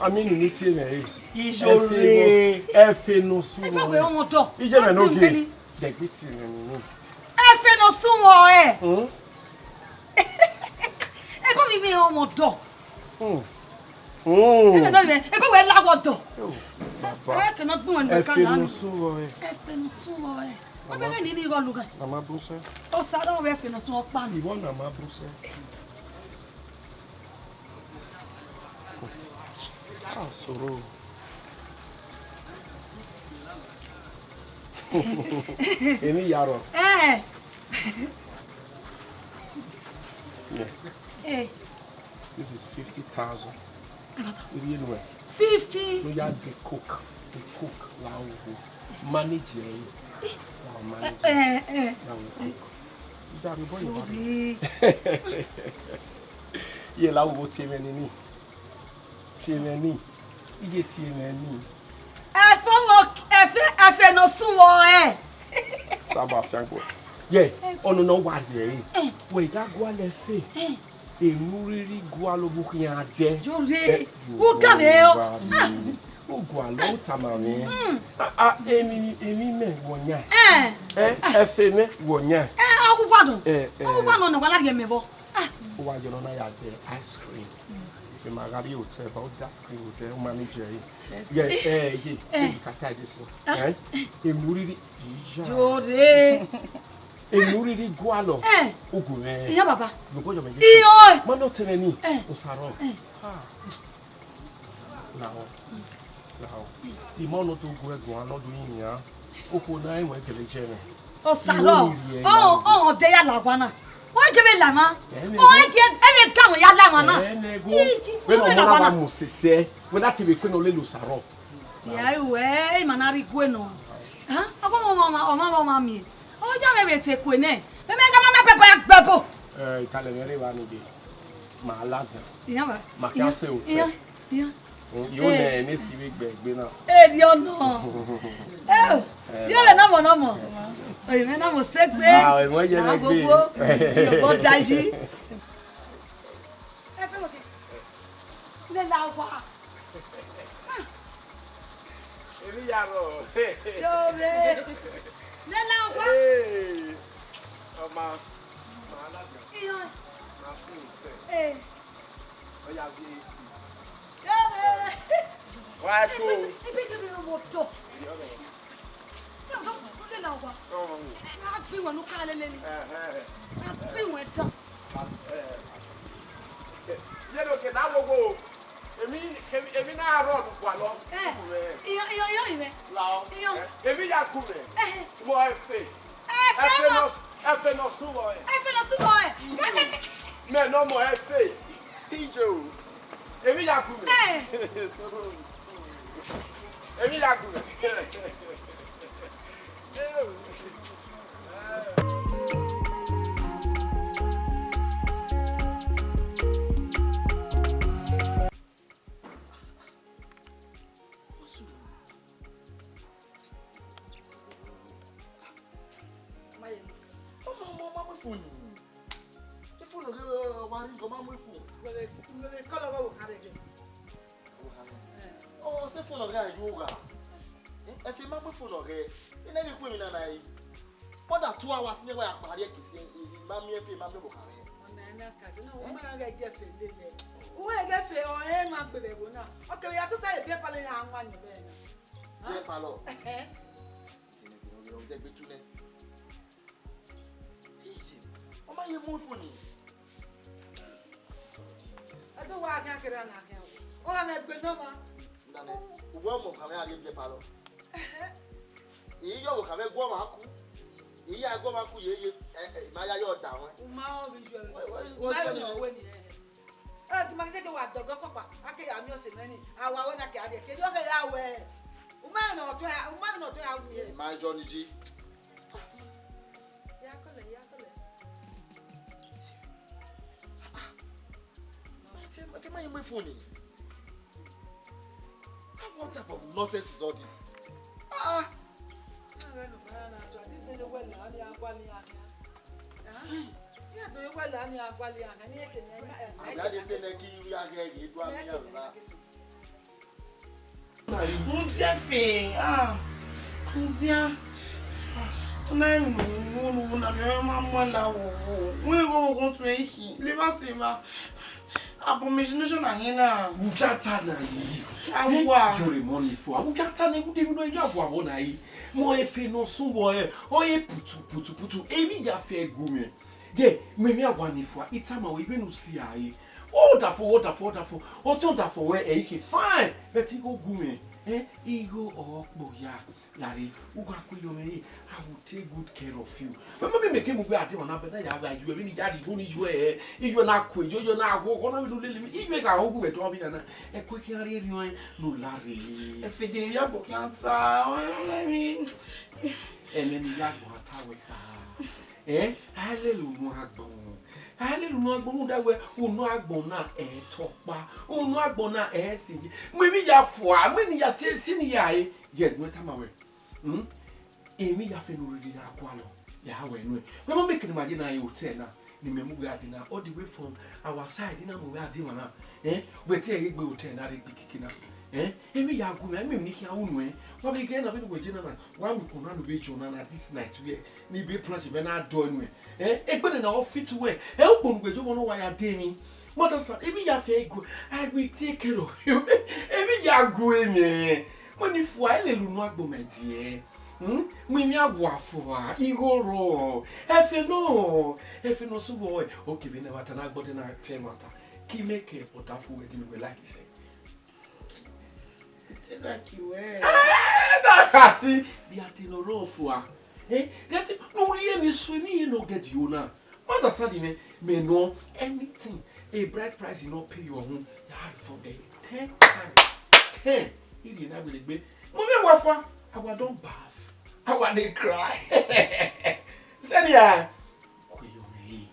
Ami ni tie me. Ijo re. Ẹfe ne ọ sun ọre. Ẹ bá wẹ ọmọ dọ. Iye me no ge. Dẹgbe tie me ni. Ẹfe ne ọ sun ọre. Hmm? Ẹ bá mi vbe ọmọ dọ. Hmm. Hmm. Ẹ bá wẹ la wo dọ. Oh, baba. Ẹ kẹ nọ gbọn ni ka la. Ẹfe ne ọ sun ọre. Ẹfe ne ọ sun ọre. Ọ bẹ ni ni gho lugha. Na ma bun sẹ. Osa rọ wẹ ẹfe ne ọ sun ọkpa ni. Iwọ na ma bun sẹ. Ah, soro. Emi ya rọ. Eh. Yeah. Eh. This is fifty thousand. Ẹ bata. Iri enu ẹ. Fifty. No ya the cook, the cook la wo. Manage ẹ. La manage. Eh, eh. La wo cook. Ija mi bọ yọ. Sorry. Iye la wo tie mwẹ ni ni. Tie mwẹ ni. Iye tie mwẹ ni. Ẹfe ọmọ, ẹfe, ẹfe ne ọ sun wọ ẹ. Saba fiangbo. Ye, ọnọ nọ wa ye. Eh. Wẹ ga gualọ ẹfe. Eh. Emu rhirhi gualọ vbe ukhian dẹ. Yo re. Eh, u da vbe ọ. Ah. U gualọ, u tama mwẹ. Mm. Ah, ah, emi, emi mẹ wọ yan. Eh. Eh, ẹfe mẹ wọ yan. Eh, ọ gu gua dọn. Eh, eh. Ọ gu gua nọ ne wa la rhie mẹ vbọ. Ah. U wa yọ nọ na ya dẹ ice cream. Ẹ ma gha rrie hotel, but that screen hotel, u manage ẹre. Yes. Yeah, eh, yeah. Eh. Eh, you can tie this one. Ah. Eh? Emu rhirhi, iya. Yo re. Emu rhirhi gualọ. Eh. Ogun rẹ. Iya baba. Yo boy, yo me. Iyo. Ma no tell me. Eh. Osaro. Eh. Ah. Now. Now. Imo no to go go, no do yin ya. Okhuo na ẹnwẹ gele jẹ mwẹ. Osaro, ọ, ọ, de ya la wa na. Ọ gele la ma. Ọ gele, e vbe ga ya la ma na. Iji, wẹ no la wa na. Mu sese, wẹ na te vbe kpe nọ lele Osaro. Ya ru ẹre, ima na rhie igue nọ. Hẹn, ọmọ, ọmọ, ọmọ, ọmọ, ọmọ miẹn. Ọ ya mwẹ vbe te kue nẹ. Mẹ, mẹ, mẹ, mẹ, pẹpẹ ya gbe ẹbo. Eh, italẹ mwẹ rre evba ni de. Ma ladian. Iyan ba. Ma khian sẹ hotel. Iyan, iyan. Mm, yo nẹ ne si vbe gbe egbe na. Ẹ, diọ nọ. Ẹ, diọ nẹ nọmọ, nọmọ. Oye mwẹ nọmọ sẹ egbe. Ah, ẹmwẹ ye na egbe. Gbogbo. Yo, bọ dayi. Ẹ fẹ mọ ke. Lẹ la wa. Emwi ya rrọọ. Yo re. Lẹ la wa. Hey. Ọma. Ma ladian. Iyan. Ma fun tẹ. Eh. Ọ ya viọ esi. Yo re. Wa ko. Ibi, ibi, ibi mo to. Yo re. Ẹ, ọ dọkun, u lẹ la wa. Ọ. A gbe iwẹ ne u ka lele ni. Ẹhẹn. A gbe iwẹ dan. Eh. Ye do ke na wo wo. Emwi, emwi, emwi na rrọọ ne u gualọ. Eh. Iyan, iyan, iyan, iyan. Lao. Iyan. Eh, emwi ya gu mwẹ. Eh. Mọ ẹfe. Ẹfe ẹfe mọ. Nọ, ẹfe nọ sunu ẹ. Ẹfe nọ sunu ẹ. Mẹ nọ mọ ẹfe. Ijo. Emwi ya gu mwẹ. Eh. Emwi ya gu mwẹ. Ọmọ, ọmọ, ọmọ, mu ifun ni. Ifun ne ọ wa rhie, ọ ma mu ifun. Wẹ vbe, wẹ vbe kọlọ ọghe ọvbokhan rre. Ọvbokhan rre? Eh. Ọ sẹ ifun ne ọ gha yo gha. Eh, ẹfe ma mu ifun ne ọ ghe. I na vbe khu emwi na na re. More than two hours ne wa ya kpa rrie kesi, i ma miẹn ẹfe, i ma miẹn ọvbokhan rre. Ọna na ka, na, u ma gha gie ẹfe lele. U ghẹ gie ẹfe, ọ rẹn ma gbe vbe ẹvbo na. Ọ kevbe ya tota e biẹ palọ ya wan ni vbe na. Biẹ palọ? Ẹhẹn. Tene, tene, ọ ghi, ọ ghi dẹgbe tu nẹ. Easy. Ọ ma ye mu ifun ni. Ẹ do wa khian kere na khian. Ọ gha mwẹ egbe nọ ma. Ndanẹ, uwẹ ọmọ kan mwẹ a rhie biẹ palọ. Ẹhẹn. I yọ vbe okhan mwẹ gu ọmwa ku. I ya gu ọmwa ku ye, ye, ẹ, ẹ, I ma ya yọ da ruẹn. U ma rẹn vbe iye ruẹ. Wẹ, wẹ, wẹ, u ma rẹn sẹ ne ọ wẹ ni, ẹ, ẹ. Ẹ, gi ma ghi sẹ ke wa dọgọ kpakpa, a ke ya miẹn ọse mwẹ ni, a wa wẹ na ke a rhie, kevbe ọ khe ya wẹ. U ma rẹn ne ọ tuẹn, u ma rẹn ne ọ tuẹn ya wu ye. I ma yọ ni yi. Ya kọlẹ, ya kọlẹ. Fe, fe ma ye mu ifun ni. Ah, what type of nonsense is all this? Ah, ah. Abi a dey say na ki wi a ghe ghe do a mi a ba. Mudia fe, ah, mudia. Una mu, unu, una mi ma mu la wo wo. We wo wo tue hi. Le ba se ma. Abomination na hin na. Ugata na yi. Awa. Yore money for. Ugata na, ude mi no ya wa wo na yi. Mo efe no sun wo e. O ye putu, putu, putu. Emi ya fe gu mi. Ye, me mi awa ni fua. Itama we, ibe nu si a yi. Wonderful, wonderful, wonderful. Ọtọn da fo wẹ ẹ i khe fine. But igho gu mwẹ. Eh, igho ọkpọ ya. Lare, u gha ku yo mwẹ, I will take good care of you. But mami make mu gbe ade wana be na ya gha yu, vbene I ya rhie igho ni yu ẹ, iyuẹ na ku eyo, iyuẹ na ghọghọ, na vbe lele mi, iyuẹ gha ghọghọ vbe ẹdẹ ọmwa na. Ẹ ku khian rhie erriọ ẹn ne u lare. Ẹ fede ya gbo khian ta, ọ, ọ, ọ, ọ. Ẹmwẹ ne I ya gbo ta wẹ kpa. Eh, a lele unu agbọn. A lele unu agbọn, rhunmwuda wẹ unu agbọn na ẹ tọ ọkpa, unu agbọn na ẹ sẹ ye. Mu emwi ya fua, mu emwi ya si, si ni ya re. Ye, ne u tama wẹ. Hmm? Emwi ya fe ne u rhirhi ya gualọ, ya wẹ nuẹn. Wẹ ma make ne ima ye na re hotel na, ne imẹ mu wẹ a dee na, all the way from our side, na mu wẹ a dee emwa na. Eh? Wẹ te ẹre gbe hotel na rre gbe keke na. Eh? Emwi ya gu mwẹ, emwi ni khian ru nuẹn. Wa vbe ghe na, vbene uwẹ ye na na, wa mu ikun na ne u vbe jọ na na this night wẹ, ne I vbe plan si mwẹ na dọ nuẹn. Eh? Egbe nene ọ fit wẹ. Eh, ukpo ne uwẹ ye obọ ne wa ya dee emwi. You understand? Emwi ya fe gu, I will take care of you. Emwi ya gu mwẹ. Mo ni fua, I lele unu agbọn, my dear. Hmm? Mu emwi awa fua, igho rrọọ. Ẹfe nọ, ẹfe nọ sẹ uwẹ, okay, vbene ẹmwata na gbọdẹ na te ẹmwata. Ki mẹ kẹ ọdafẹn wẹ, di ne uwẹ like sẹ. Te like wẹ. Eh, na ka si, dia te nọ rrọọ fua. Eh, dia te, ne u rhie emwi sunu emwi ye ne ọ gẹ di o na. You understand me? Me know anything. A bride price, you no pay your own. You hide for there. Ten times. Ten. Irhi na wele gbe. Mummy, wa fa. Awa don bath. Awa dey cry. Senior. Kuyo me.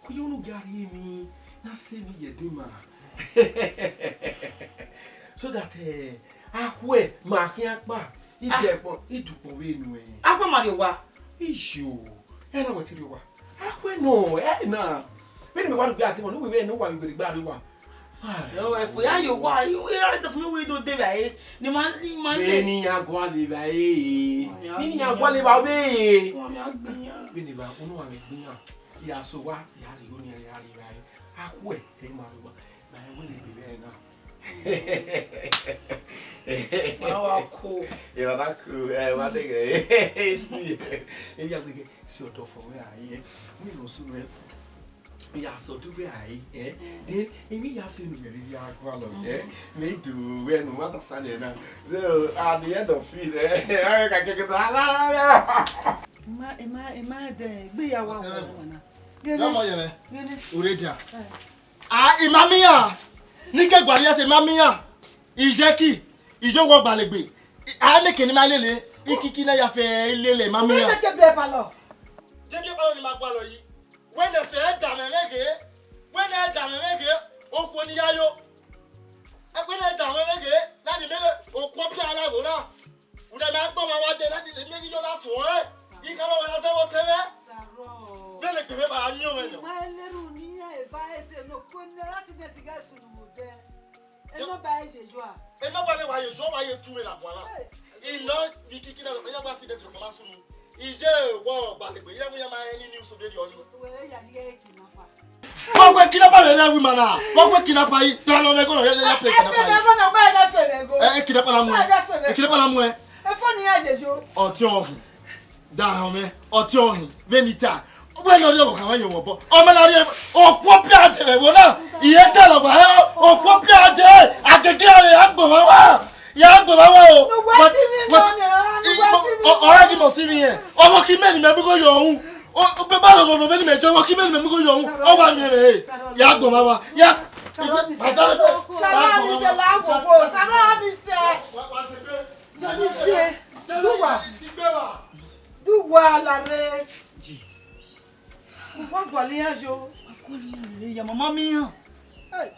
Kuyo nu gari mi. Na se mi ye di ma. So that, eh, akhue ma khian kpa. Ide kpọ, idukpọ vbe nu, eh. Akhue ma rrie owa. Iyo. Ena wẹ te rrie owa. Akhue nọ, ena. Vbene mẹ wa rugbe a te mọ, ne uwẹ vbe ne uwa vbe gberra uwa. Yo, ẹfo ya ye owa, i ra dọ fun mi wẹ do de vbe ẹ, ne ima, ne ima le. Vbene iran gualọ evbare, vbene iran gualọ evbare. Vbene evba, unu wa mwẹ egbe iran, ya sẹ owa, ya rhie onian, ya rhie evbare. Akhue, ẹ ma rugba, ma wẹ ne egbe mwẹ na. Ma wa ko. Ẹ wa na ko, ẹ wa de ghe. Si, ẹ ya gbe ghe, si ọdọ fọ mwẹ a ye. Mi no su mwẹ. Ya sọ dugbe ai, eh? Then, emwi ya fe nu vbe rhirhi a gualọ, eh? Me do wẹ nu, ma ta sa nẹ na. So, at the end of it, eh? Ẹ ka kẹkẹ ta, la, la, la. Ima, ima, ima de, gbe ya wa wa na. Gene? Ọmọ yẹn mẹ. Gene? Ure dia. Eh. Ah, ima mian. Ni ke gualọ ya sẹ ima mian. Ijeki, ijo wọ gbalegbe. A mẹ ke ne ima lele. Ikiki na ya fe lele ima mian. Ure ke be balọ. Je ke balọ ni ma gualọ yi. Wẹ ne ẹfe da mwẹ vbe ghe, wẹ ne ẹda mwẹ vbe ghe, okhuo ne I ya yo. Wẹ ne ẹda mwẹ vbe ghe, na ni mẹ vbe okhuo pia na vbo na. Ude ma gbọ ma wa de, na ni mẹ ghi yo na suẹn. I ka vbe wẹ na zẹ vbe otọ mwẹ. Vbene egbe mwẹ ba miẹn mwẹ nọ. Ma lere unu iran eva ẹse ne okhuo ne accident gha sunu vbe odẹ. Enọba ye yo a? Enọba ne wa ye yo, wa ye tu vbe na guan na. Yes. I nọ vbe ikiki na, ya gba accident rhọkpa ma sunu. Iye wọ gbalegbe, iran wẹ iran ma rẹn ni news vberriọ ni. Wẹ ya ghi ẹ kidnapper. Wọ wẹ kidnapper rẹ rẹ wi ma na. Wọ wẹ kidnapper yi, dan nọ nẹgọ nọ, ya, ya, ya pay kidnapper yi. Ẹ fẹ mẹ ẹgọ na, ọba ẹgẹ fẹ mẹ ẹgọ. Ẹ, ẹ kidnapper na mu ẹ. Ẹgẹ fẹ mẹ. Ẹ kidnapper na mu ẹ. Ẹ fọ ni ya ye yo. Ọtiọnhin. Dahọ mwẹ, ọtiọnhin, vbene I ta. Wẹ ne ọ rhie ọvbokhan mwẹ ye mwẹ obọ. Ọ ma na rhie, okhuo pia dẹ vbe ẹvbo na. Iye ta lọ gba hẹ, okhuo pia dẹ, agege a rhe, a gbọmwa wa. Ya gbọmwa wa o. Ne uwa si mi nọ nẹ, ne uwa si mi nọ. Ọ, ọ, ọ ghi mọ si mi yẹn. Ọvbokhan imẹ ne imẹ mu igho yọ ru. O, o, baba rọrọ vbene imẹ jẹ, ọvbokhan imẹ ne imẹ mu igho yọ ru. Ọ wa miẹn mwẹ he. Ya gbọmwa wa. Ya. Sarọ ni sẹ, sarọ ni sẹ la wo wo, sarọ ni sẹ. Iye, du uwa, du uwa la rre. Uwa gualọ iran yo. Wa gualọ iran rre ya, mama miẹn iran. Hey.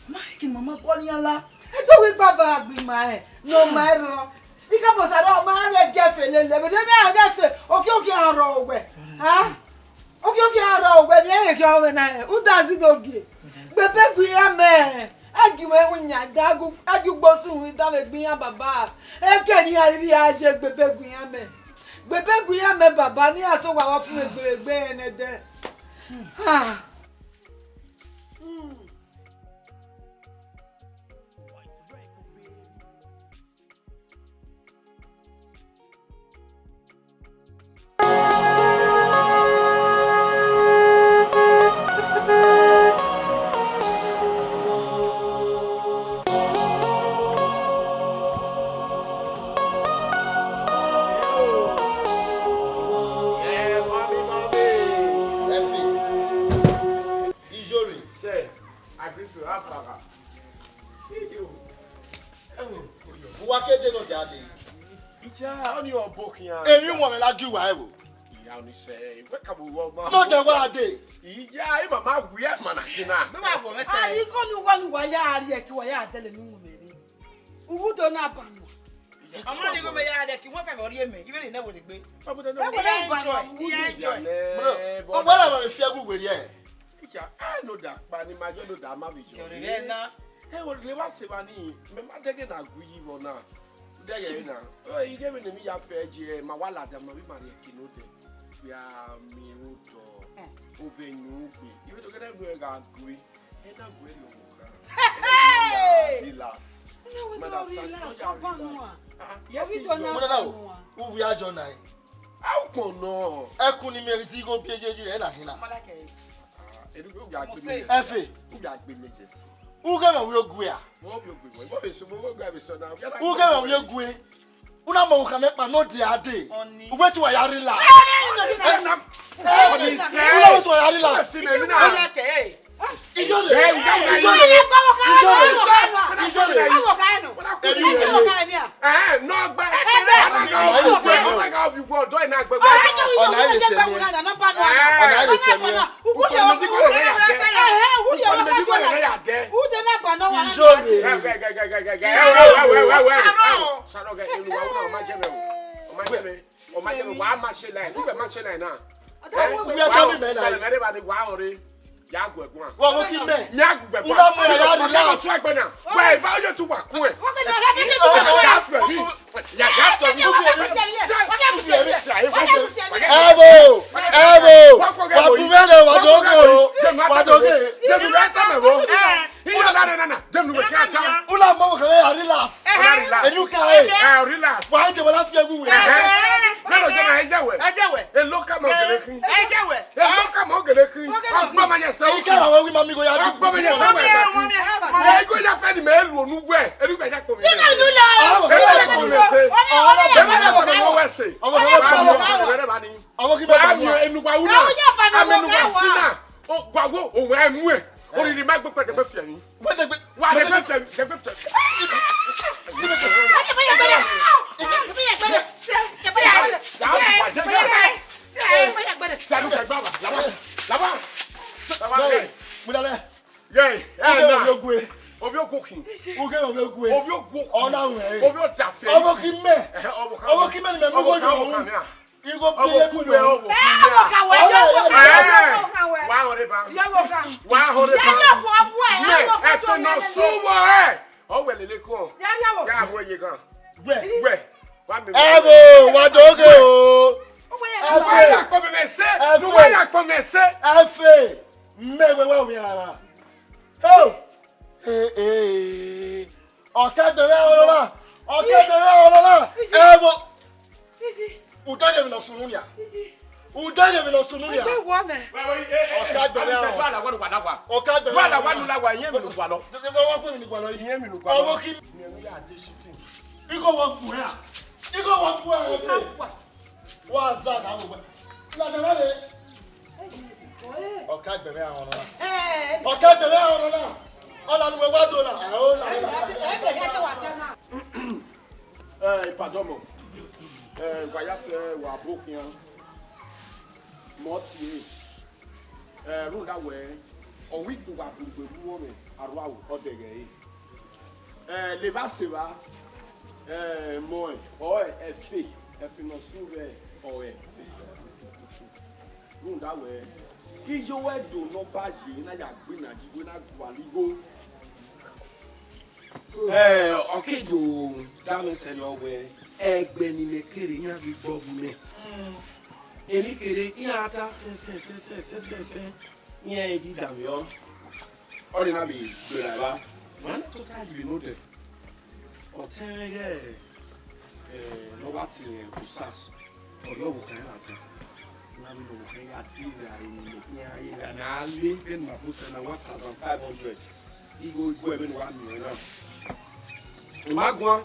Ma ke mama gualọ iran la. Ẹ do wẹ igba va gbe ima rẹn, ne ọ ma rrọọ. Ikabọsa rẹ ọ ma rẹ gẹfe lele, vbe ne a gẹfe, okiekie a rrọọ wẹ. Ha? Okiekie a rrọọ wẹ, miẹn vbe khian mwẹ na rẹn, u da zẹ do gie. Gbe ebe gbe iran mẹ. A gie mwẹ hu yan, ga gu, a gie ugbo sunu, I danmwẹ gbe iran baba. Eke ne iran rhirhi a ye gbe ebe gbe iran mẹ. Gbe ebe gbe iran mẹ baba, ne iran sẹ owa vbe fun egbe egbe ẹnẹdẹ. Ah. Hmm. Ẹfe, ijore. Sir, I greet you. How far? Uwa ke de nọ dia dee. Icha, ọni ọbo khian. Emwi wọn mwẹ la gie uwa ẹvbo. Iya, ọni sẹ, wẹ ka bu wọ ma. Nọ dia wa dee. Iya, ima ma wiẹ ma na khin na. Mẹ ma wọ mẹ tẹ. Ah, igho ni uwa ni uwa ya rrie ẹki, uwa ya dẹlẹ ne uwu mwẹ rre. Uwu do na ba nọ. Ọmọ ni igho mẹ ya rrie ẹki, wẹ fẹ vbe ọ rrie mẹ, ivbi ne wẹ gbe. Ẹ wẹ enjoy, enjoy. Ọ wẹ la ma fi ẹgu wẹ rrie. Icha, a no da kpa ni ma yo no da ma vbe yo. Yọrọ ẹ na. Ẹ wo le wa se wa ni, mẹ ma dẹghe na gu yi vbọ na. Dẹghe na. O, I ghe vbene emwi ya fẹ je, ma wa ladian, ma vbe ma rrie ẹki ne odẹ. Wia mi ru dọ. Ovẹn yu gbe. I vbe do ghe ne gha gue. Ẹ na gue rrie ọvbokhan. Hey! Relax. Una wẹ do relax, papa nua. Ogi do na nua. U via jọ na. A u kpọn nọ. Ẹkun ni mẹ zẹ igho biẹ ye rẹ na hin na. Erigbo u gha gbe mẹ. Ẹfe. U gha gbe mẹ jesi. U ghe mẹ wẹ ogue a. Mo bi ogue mo. Mo bi so mo gha be so na. U ghe mẹ wẹ ogue. Una mọ ukha mẹ kpa no dia dee. Uwẹ ti wa ya rila. Una wẹ ti wa ya rila. Ijore. Ijore. Ijore. Ijore. Eh, no gbe. Ẹgbẹ. Ọna gha obi ugbẹ, ọna gha obi ugbẹ, ọdọ ẹ na gbe. Ọna ẹ vbe sẹ mẹ. Ọna ẹ vbe sẹ mẹ. Ukọni mẹ ti kọlọ ya dẹ. Ukọni mẹ ti kọlọ ya dẹ. Ijo ye. Ẹwẹ, ẹwẹ, ẹwẹ, ẹwẹ, ẹwẹ. Sarọ gẹ, elu wa, ọ ma jẹ mẹ o. Ọ ma jẹ mẹ. Ọ ma jẹ mẹ. Wa ma se line. Ugbẹ ma se line na. Eh? Ugbẹ tọ mi mẹ na. Wa ọre. Ya gu ẹguan. Wa wo ki mẹ. Mẹ a gu ẹguan. Una mọ ya relax. Sọ ẹgbẹ na. Wa eva yo tu wa kun ẹ. Ya fẹ mi. Ya, ya fẹ mi. Ẹ wo, ẹ wo. Wa bu mẹ nẹ, wa do ge o. Wa do ge. Jẹnu rẹ tẹ mẹ wo. Una na na na na. Jẹnu rẹ kẹ ta. Una mọ wo kẹ ya relax. Una relax. Enu ka e. Eh, relax. Wa je wala fi ẹgu wẹ. Eh. Mẹ lọ jẹ na ẹ jẹ wẹ. Ẹ jẹ wẹ. E lo ka mọ gele khin. Ẹ jẹ wẹ. E lo ka mọ gele khin. Ọgbọ ma yẹ sẹ. Ike ra wẹ wi ma mi go ya du. Ọgbọ ma yẹ sẹ wẹ. Ẹ go ya fẹ ni mẹ lu onu wẹ. Elu bẹ ya kpo mi. Ike lu la. Elu bẹ ya kpo mi se. Elu bẹ ya kpo mi wẹ se. Ọmọ kí bẹ bá mi. Ọmọ kí bẹ bá mi. Enu wa una. Ame nu wa sina. O gua wo o wẹ mu ẹ. Oriri ma gbe pẹtẹ gbe fiẹ ni. Wẹ dẹgbẹ. Wa dẹgbẹ fiẹ, dẹgbẹ fiẹ. Sanu ka gba wa, laba, laba. Laba, yẹ. Mu dalẹ. Yẹ, ẹ na. Ovbi ogue. Ovbi ogue khin. Uke ovbi ogue. Ovbi ogue khin. Ọna wẹ. Ovbi ọdafẹ. Ọmọ kí mẹ. Ẹhẹ, ọmọ kí mẹ ni mẹ mú wọnú. Igho ọmọ kí mẹ, ọmọ kí mẹ. Wa hore ba. Wa hore ba. Mẹ, ẹfe nọ sọ wọ ẹ. Ọ wẹ lele kọ. Ya hu eye gan. Wẹ. Wẹ. Wa mi. Ẹ wo, wa do ge o. Ẹ fe. Wa ya kpọ mẹ mẹ se. Ẹ fe. Wa ya kpọ mẹ se. Ẹ fe. Mẹ wẹ wa wi ara. Ho. Eh, eh. Ọkẹdẹrẹ ọrọra. Ọkẹdẹrẹ ọrọra. Ẹ wo. Uda ye mi nọ sunu nia. Uda ye mi nọ sunu nia. Egbe wọ mẹ. Ọkẹdẹrẹ ọrọra. Ọkẹdẹrẹ. Wa la wa nu la wa, iye mi nu gua lọ. Iye mi nu gua lọ. Ọwọ kí. Igho wọ gu ẹ. Igho wọ gu ẹ. Wa za na wo. Na da le. Ọkẹdẹrẹ ọrọra. Ọkẹdẹrẹ ọrọra. Ọla nu wẹ wa do na. Ẹ o la. Eh, ipadọmọ, eh, wa ya fẹ wa bọ khian, mọ tie, eh, rhunmwuda wẹ, ọ wẹ ikpogha gberugbe vbe uwọmwẹ arhuaro ọdẹghe ẹre. Eh, levba sevba, eh, mọ ọ ẹfe, ẹfe ne ọ sunu vbe ọre kutukutu. Rhunmwuda wẹ, iye uwẹ do ne ọ ba ye na ya gbe na yi wẹ na gualọ igho. Eh, ọ ke do da mwẹ sẹrriọ wẹ, ẹgbẹ ne imẹ kere iran ghi gbe ọghe imẹ. Emwi kere iran da fẹn fẹn fẹn fẹn fẹn fẹn fẹn, iran i di da mwẹ ọ. Ọ ni na vbe gberra evba. Ma na tota yi vbe nodẹ. Ọ tẹn mwẹ ighẹ, eh, ne ọ wa tie Usas. Ọ rhie ọvbokhan iran kan. Na vbe ne ọvbokhan ya de ra emwi ne iran ye gha na le vbene ma bu sẹ na one thousand five hundred. Igho igue vbene wa miẹn na. I ma guan,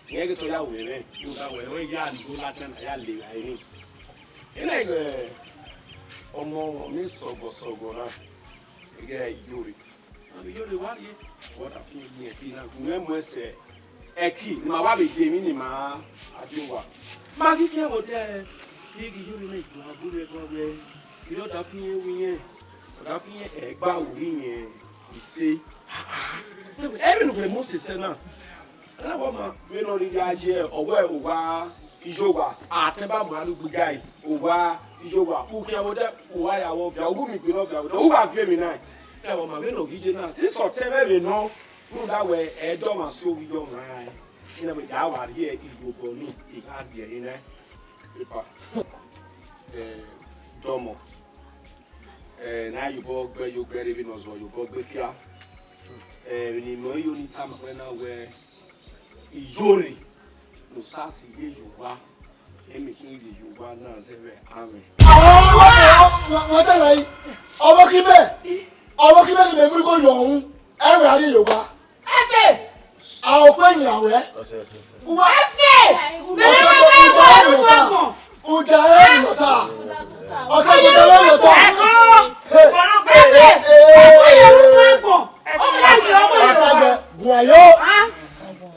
irẹn ghe te ọ ya ru ẹmwẹ, rhunmwuda wẹ, ọ ya ni igho ladian na ya le ra emwi. Ena ighẹ ọmọ ne sọgọsọgọ na, ighẹ Iyore. Iyore wa rrie, ọ da fi ẹki na gu mwẹ mu ẹsẹ ẹki ne ima wa vbe de emwi ne ima a de owa. Ma ghi khian vbe odẹ, I ghi Iyore na ju agbọn rre ẹbọ vbe, I rhie ọ da fi ẹre ru irẹn, ọ da fi ẹre gba ru irẹn ise. Ẹmwẹ ne uwẹ Mosis sẹ na, ẹna wẹ ọma vbene ọ rhirhi a ye ọwẹ owa iye owa, atẹn ba mu aro gbe igai, owa iye owa, u khian vbe odẹ, u wa ya vbe ọvia, u gu miẹn egbe ne ọvia vbe odẹ, u gha viọ emwi na. Ẹvbo ma vbene ọ ghi ye na, since ọ tẹn mwẹ vbe nọ, rhunmwuda wẹ ẹdẹ ọmwa si ovbi iye ọmwa rae, iran wẹ ya wa rhie iyobọ ni, I gha rhie ẹre nẹ. Epa, eh, dọmọ, eh, ne a ya obọ gbe ye ogbe rre vbene ọ zẹ ye obọ gbe kia. Eh, emwi ne imẹ yo ni tama wẹ na wẹ, Iyore, ne Usas ye ye owa, emwi khin ye ye owa na zẹ vbe amwẹ. Wọ́n tẹ̀lé yìí, ọmọ kí bẹ́ẹ̀, ọmọ kí bẹ́ẹ̀ ni mẹ̀mú kò yọ ọ̀hún, ẹ wẹ̀ á rí Yorùbá. Ẹfẹ. Àwọn òkú ènìyàn wẹ̀. Wá. Ẹfẹ. Mẹ̀mú kò yọ ọ̀hún. Ọjà ẹ̀ ń lọ ta. Ọjà ẹ̀ ń lọ ta. Ẹ̀kọ́. Ẹfẹ. Ẹfẹ. Ọjà ẹ̀ ń lọ ta. Ọjà ẹ̀ ń lọ ta. Ẹ, ẹ,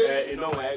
ẹ, iná wa ẹ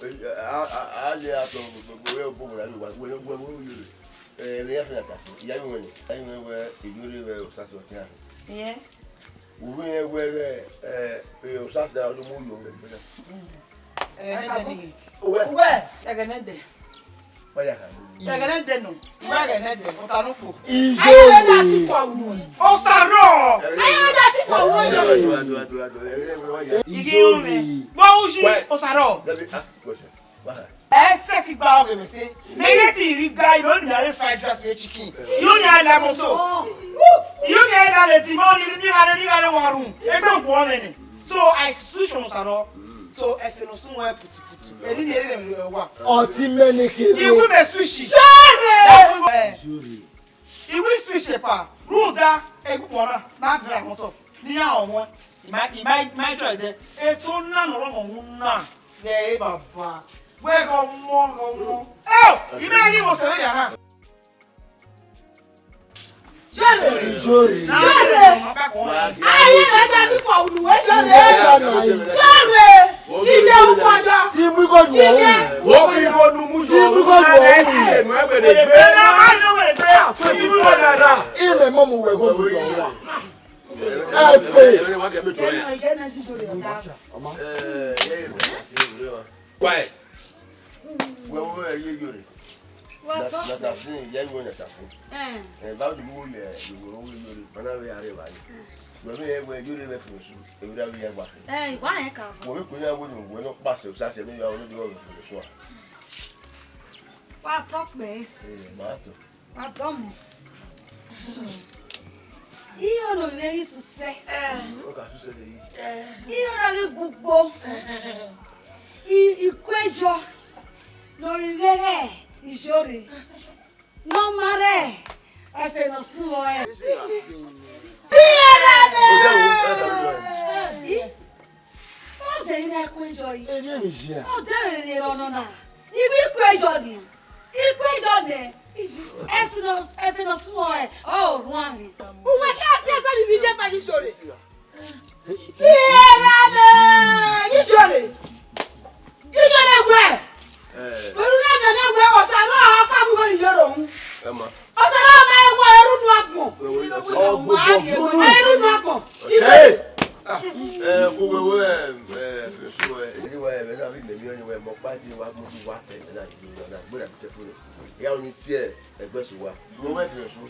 A, a, a lẹ atọ, wẹ, wẹ, wẹ, wẹ, wẹ, wẹ, wẹ, wẹ, wẹ, eh, vbe ya fẹ na ta sẹ, ya vbe wẹ nẹ, ya vbe wẹ, wẹ, Iyore vbe Osase ọtian. Yeah. Uwẹ rẹn wẹ, eh, eh, Osase na do mu yo mwẹ gbẹdẹ. Eh, ẹgẹnẹdẹ. Uwẹ. Uwẹ. Ẹgẹnẹdẹ. Wa ya ka. Ẹgẹnẹdẹ nọ. Uwẹ ẹgẹnẹdẹ. Ọta nọ fo. Iyore. Aye wẹ da ti fọ unu. Osaro. Aye wẹ da ti fọ unu. Iyore. Igi yu mwẹ. Wa uyi. Wait. Osaro. Let me ask you a question. Why? Ẹ sẹ ti gba ọghe mwẹ sẹ. Mẹ ghẹ ti rri gba, ẹ i do ni a re fried rice vbe chicken. Yu ni a la moto. Yu ni a la leti, ma ni, ni ghare, ni ghare wa ru. Egbe guọ mwẹ nẹ. So I switch on Osaro. So ẹfe ne ọ sunu wẹ putuputu. Eni ni ere mwẹ wa. Ọtẹn mẹ ne kere. Iwi mẹ switch. Sure. Iwi switch pa. Runda egbe guọ na, na bra moto. Ni ya ọmọ. Ima, ima, ima jọ ẹdẹ. Eto na nọ rọ mọ na. Ye baba. Wẹ gọ mọ, gọ mọ. Eh, ima ni mo se ya na. Iyore. Iyore. Aye, ẹ jẹ́ kí fọ unu, ẹ jọ rẹ. Iyore. Iyore. Iyore. Iyore. Ti mu igho yu ọhun. Wo fi igho nu mu yo. Ti mu igho yu ọhun. Ẹ ti lè nu ẹgbẹ̀rẹ̀ gbé. Twenty-four naira. Imẹ mọ mu wẹ igho yu ọhun. Ẹ fẹ. Iyore. Quiet. Wẹ wo ẹ ye Iyore. Wa tọ. Na ta sin, ya iwo na ta sin. Eh. Eh, ba du wo ye, iwo wo Iyore. Bana we are ba ni. Wẹ me wẹ Iyore vbe furu su. E wira we ya gba. Eh, wa e ka. Wo we ko ya wo ni wo no pa se, sa se me ya wo ni wo furu su. Wa tọ pe. Eh, ma tọ. Adọmọ. Iye ọnọ vbe ghi susẹ. Ọ ka susẹ de yi. Iye ọnọ ghi gbugbo. I, Ikuejọ ne ọ rre ivbi ẹghẹ Iyore. Ne ọ ma rre ẹfe ne ọ sẹ uwẹ. Iye ọnọ ghi Ọ zẹ ne Ikuejọ yi. Erriọ emwi hia. Ọ dẹmwẹ ne erha ọnọna. Iwẹ Ikuejọ ni. Ikuejọ nẹ. Ẹsu nọ, ẹfe ne ọ sunu ọre, ọ ruan mwẹ. Uwẹ ke a si ẹzọ ni vbe iye ma yi Iyore. Erha mwẹ, Iyore. Iyore wẹ. Ẹ. Erha mwẹ, mẹ wẹ, Osaro ọ ka mu igho Iyore unu. Ẹ ma. Osaro ma wẹ erha unu agbọn. Wẹ, wẹ, Osaro. Erha unu agbọn. Hey! Ah, eh, wo, wo, wo, eh, eh, so, eh, anyway, eh, na bi mẹ mi ọni wẹ mọ pa di wa mu wa te, eh, na, na, na, gbera bi te fun. Ya oni tie, eh, ẹgbẹ so wa. Wo wẹ fi so.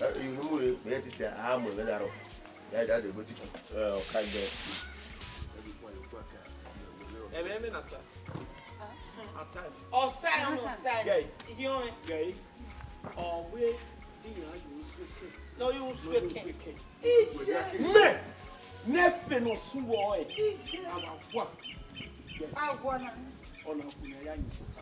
Eh, unu mu re, me ti te, a mo me na ro. Ya, ya de gbe ti. Eh, o ka jẹ. Ẹ mẹ, ẹ mẹ na ta. Ata. Ọsa, ọsa. Gay. Iye ọnrẹn. Gay. Ọ wẹ iran yo usu eke. Ne ọ yo usu eke. Mẹ, ne ẹfe ne ọ sunu ọre. Awa wa. Awa na. Ọna ọkhuo ne a ya yin sota.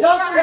Just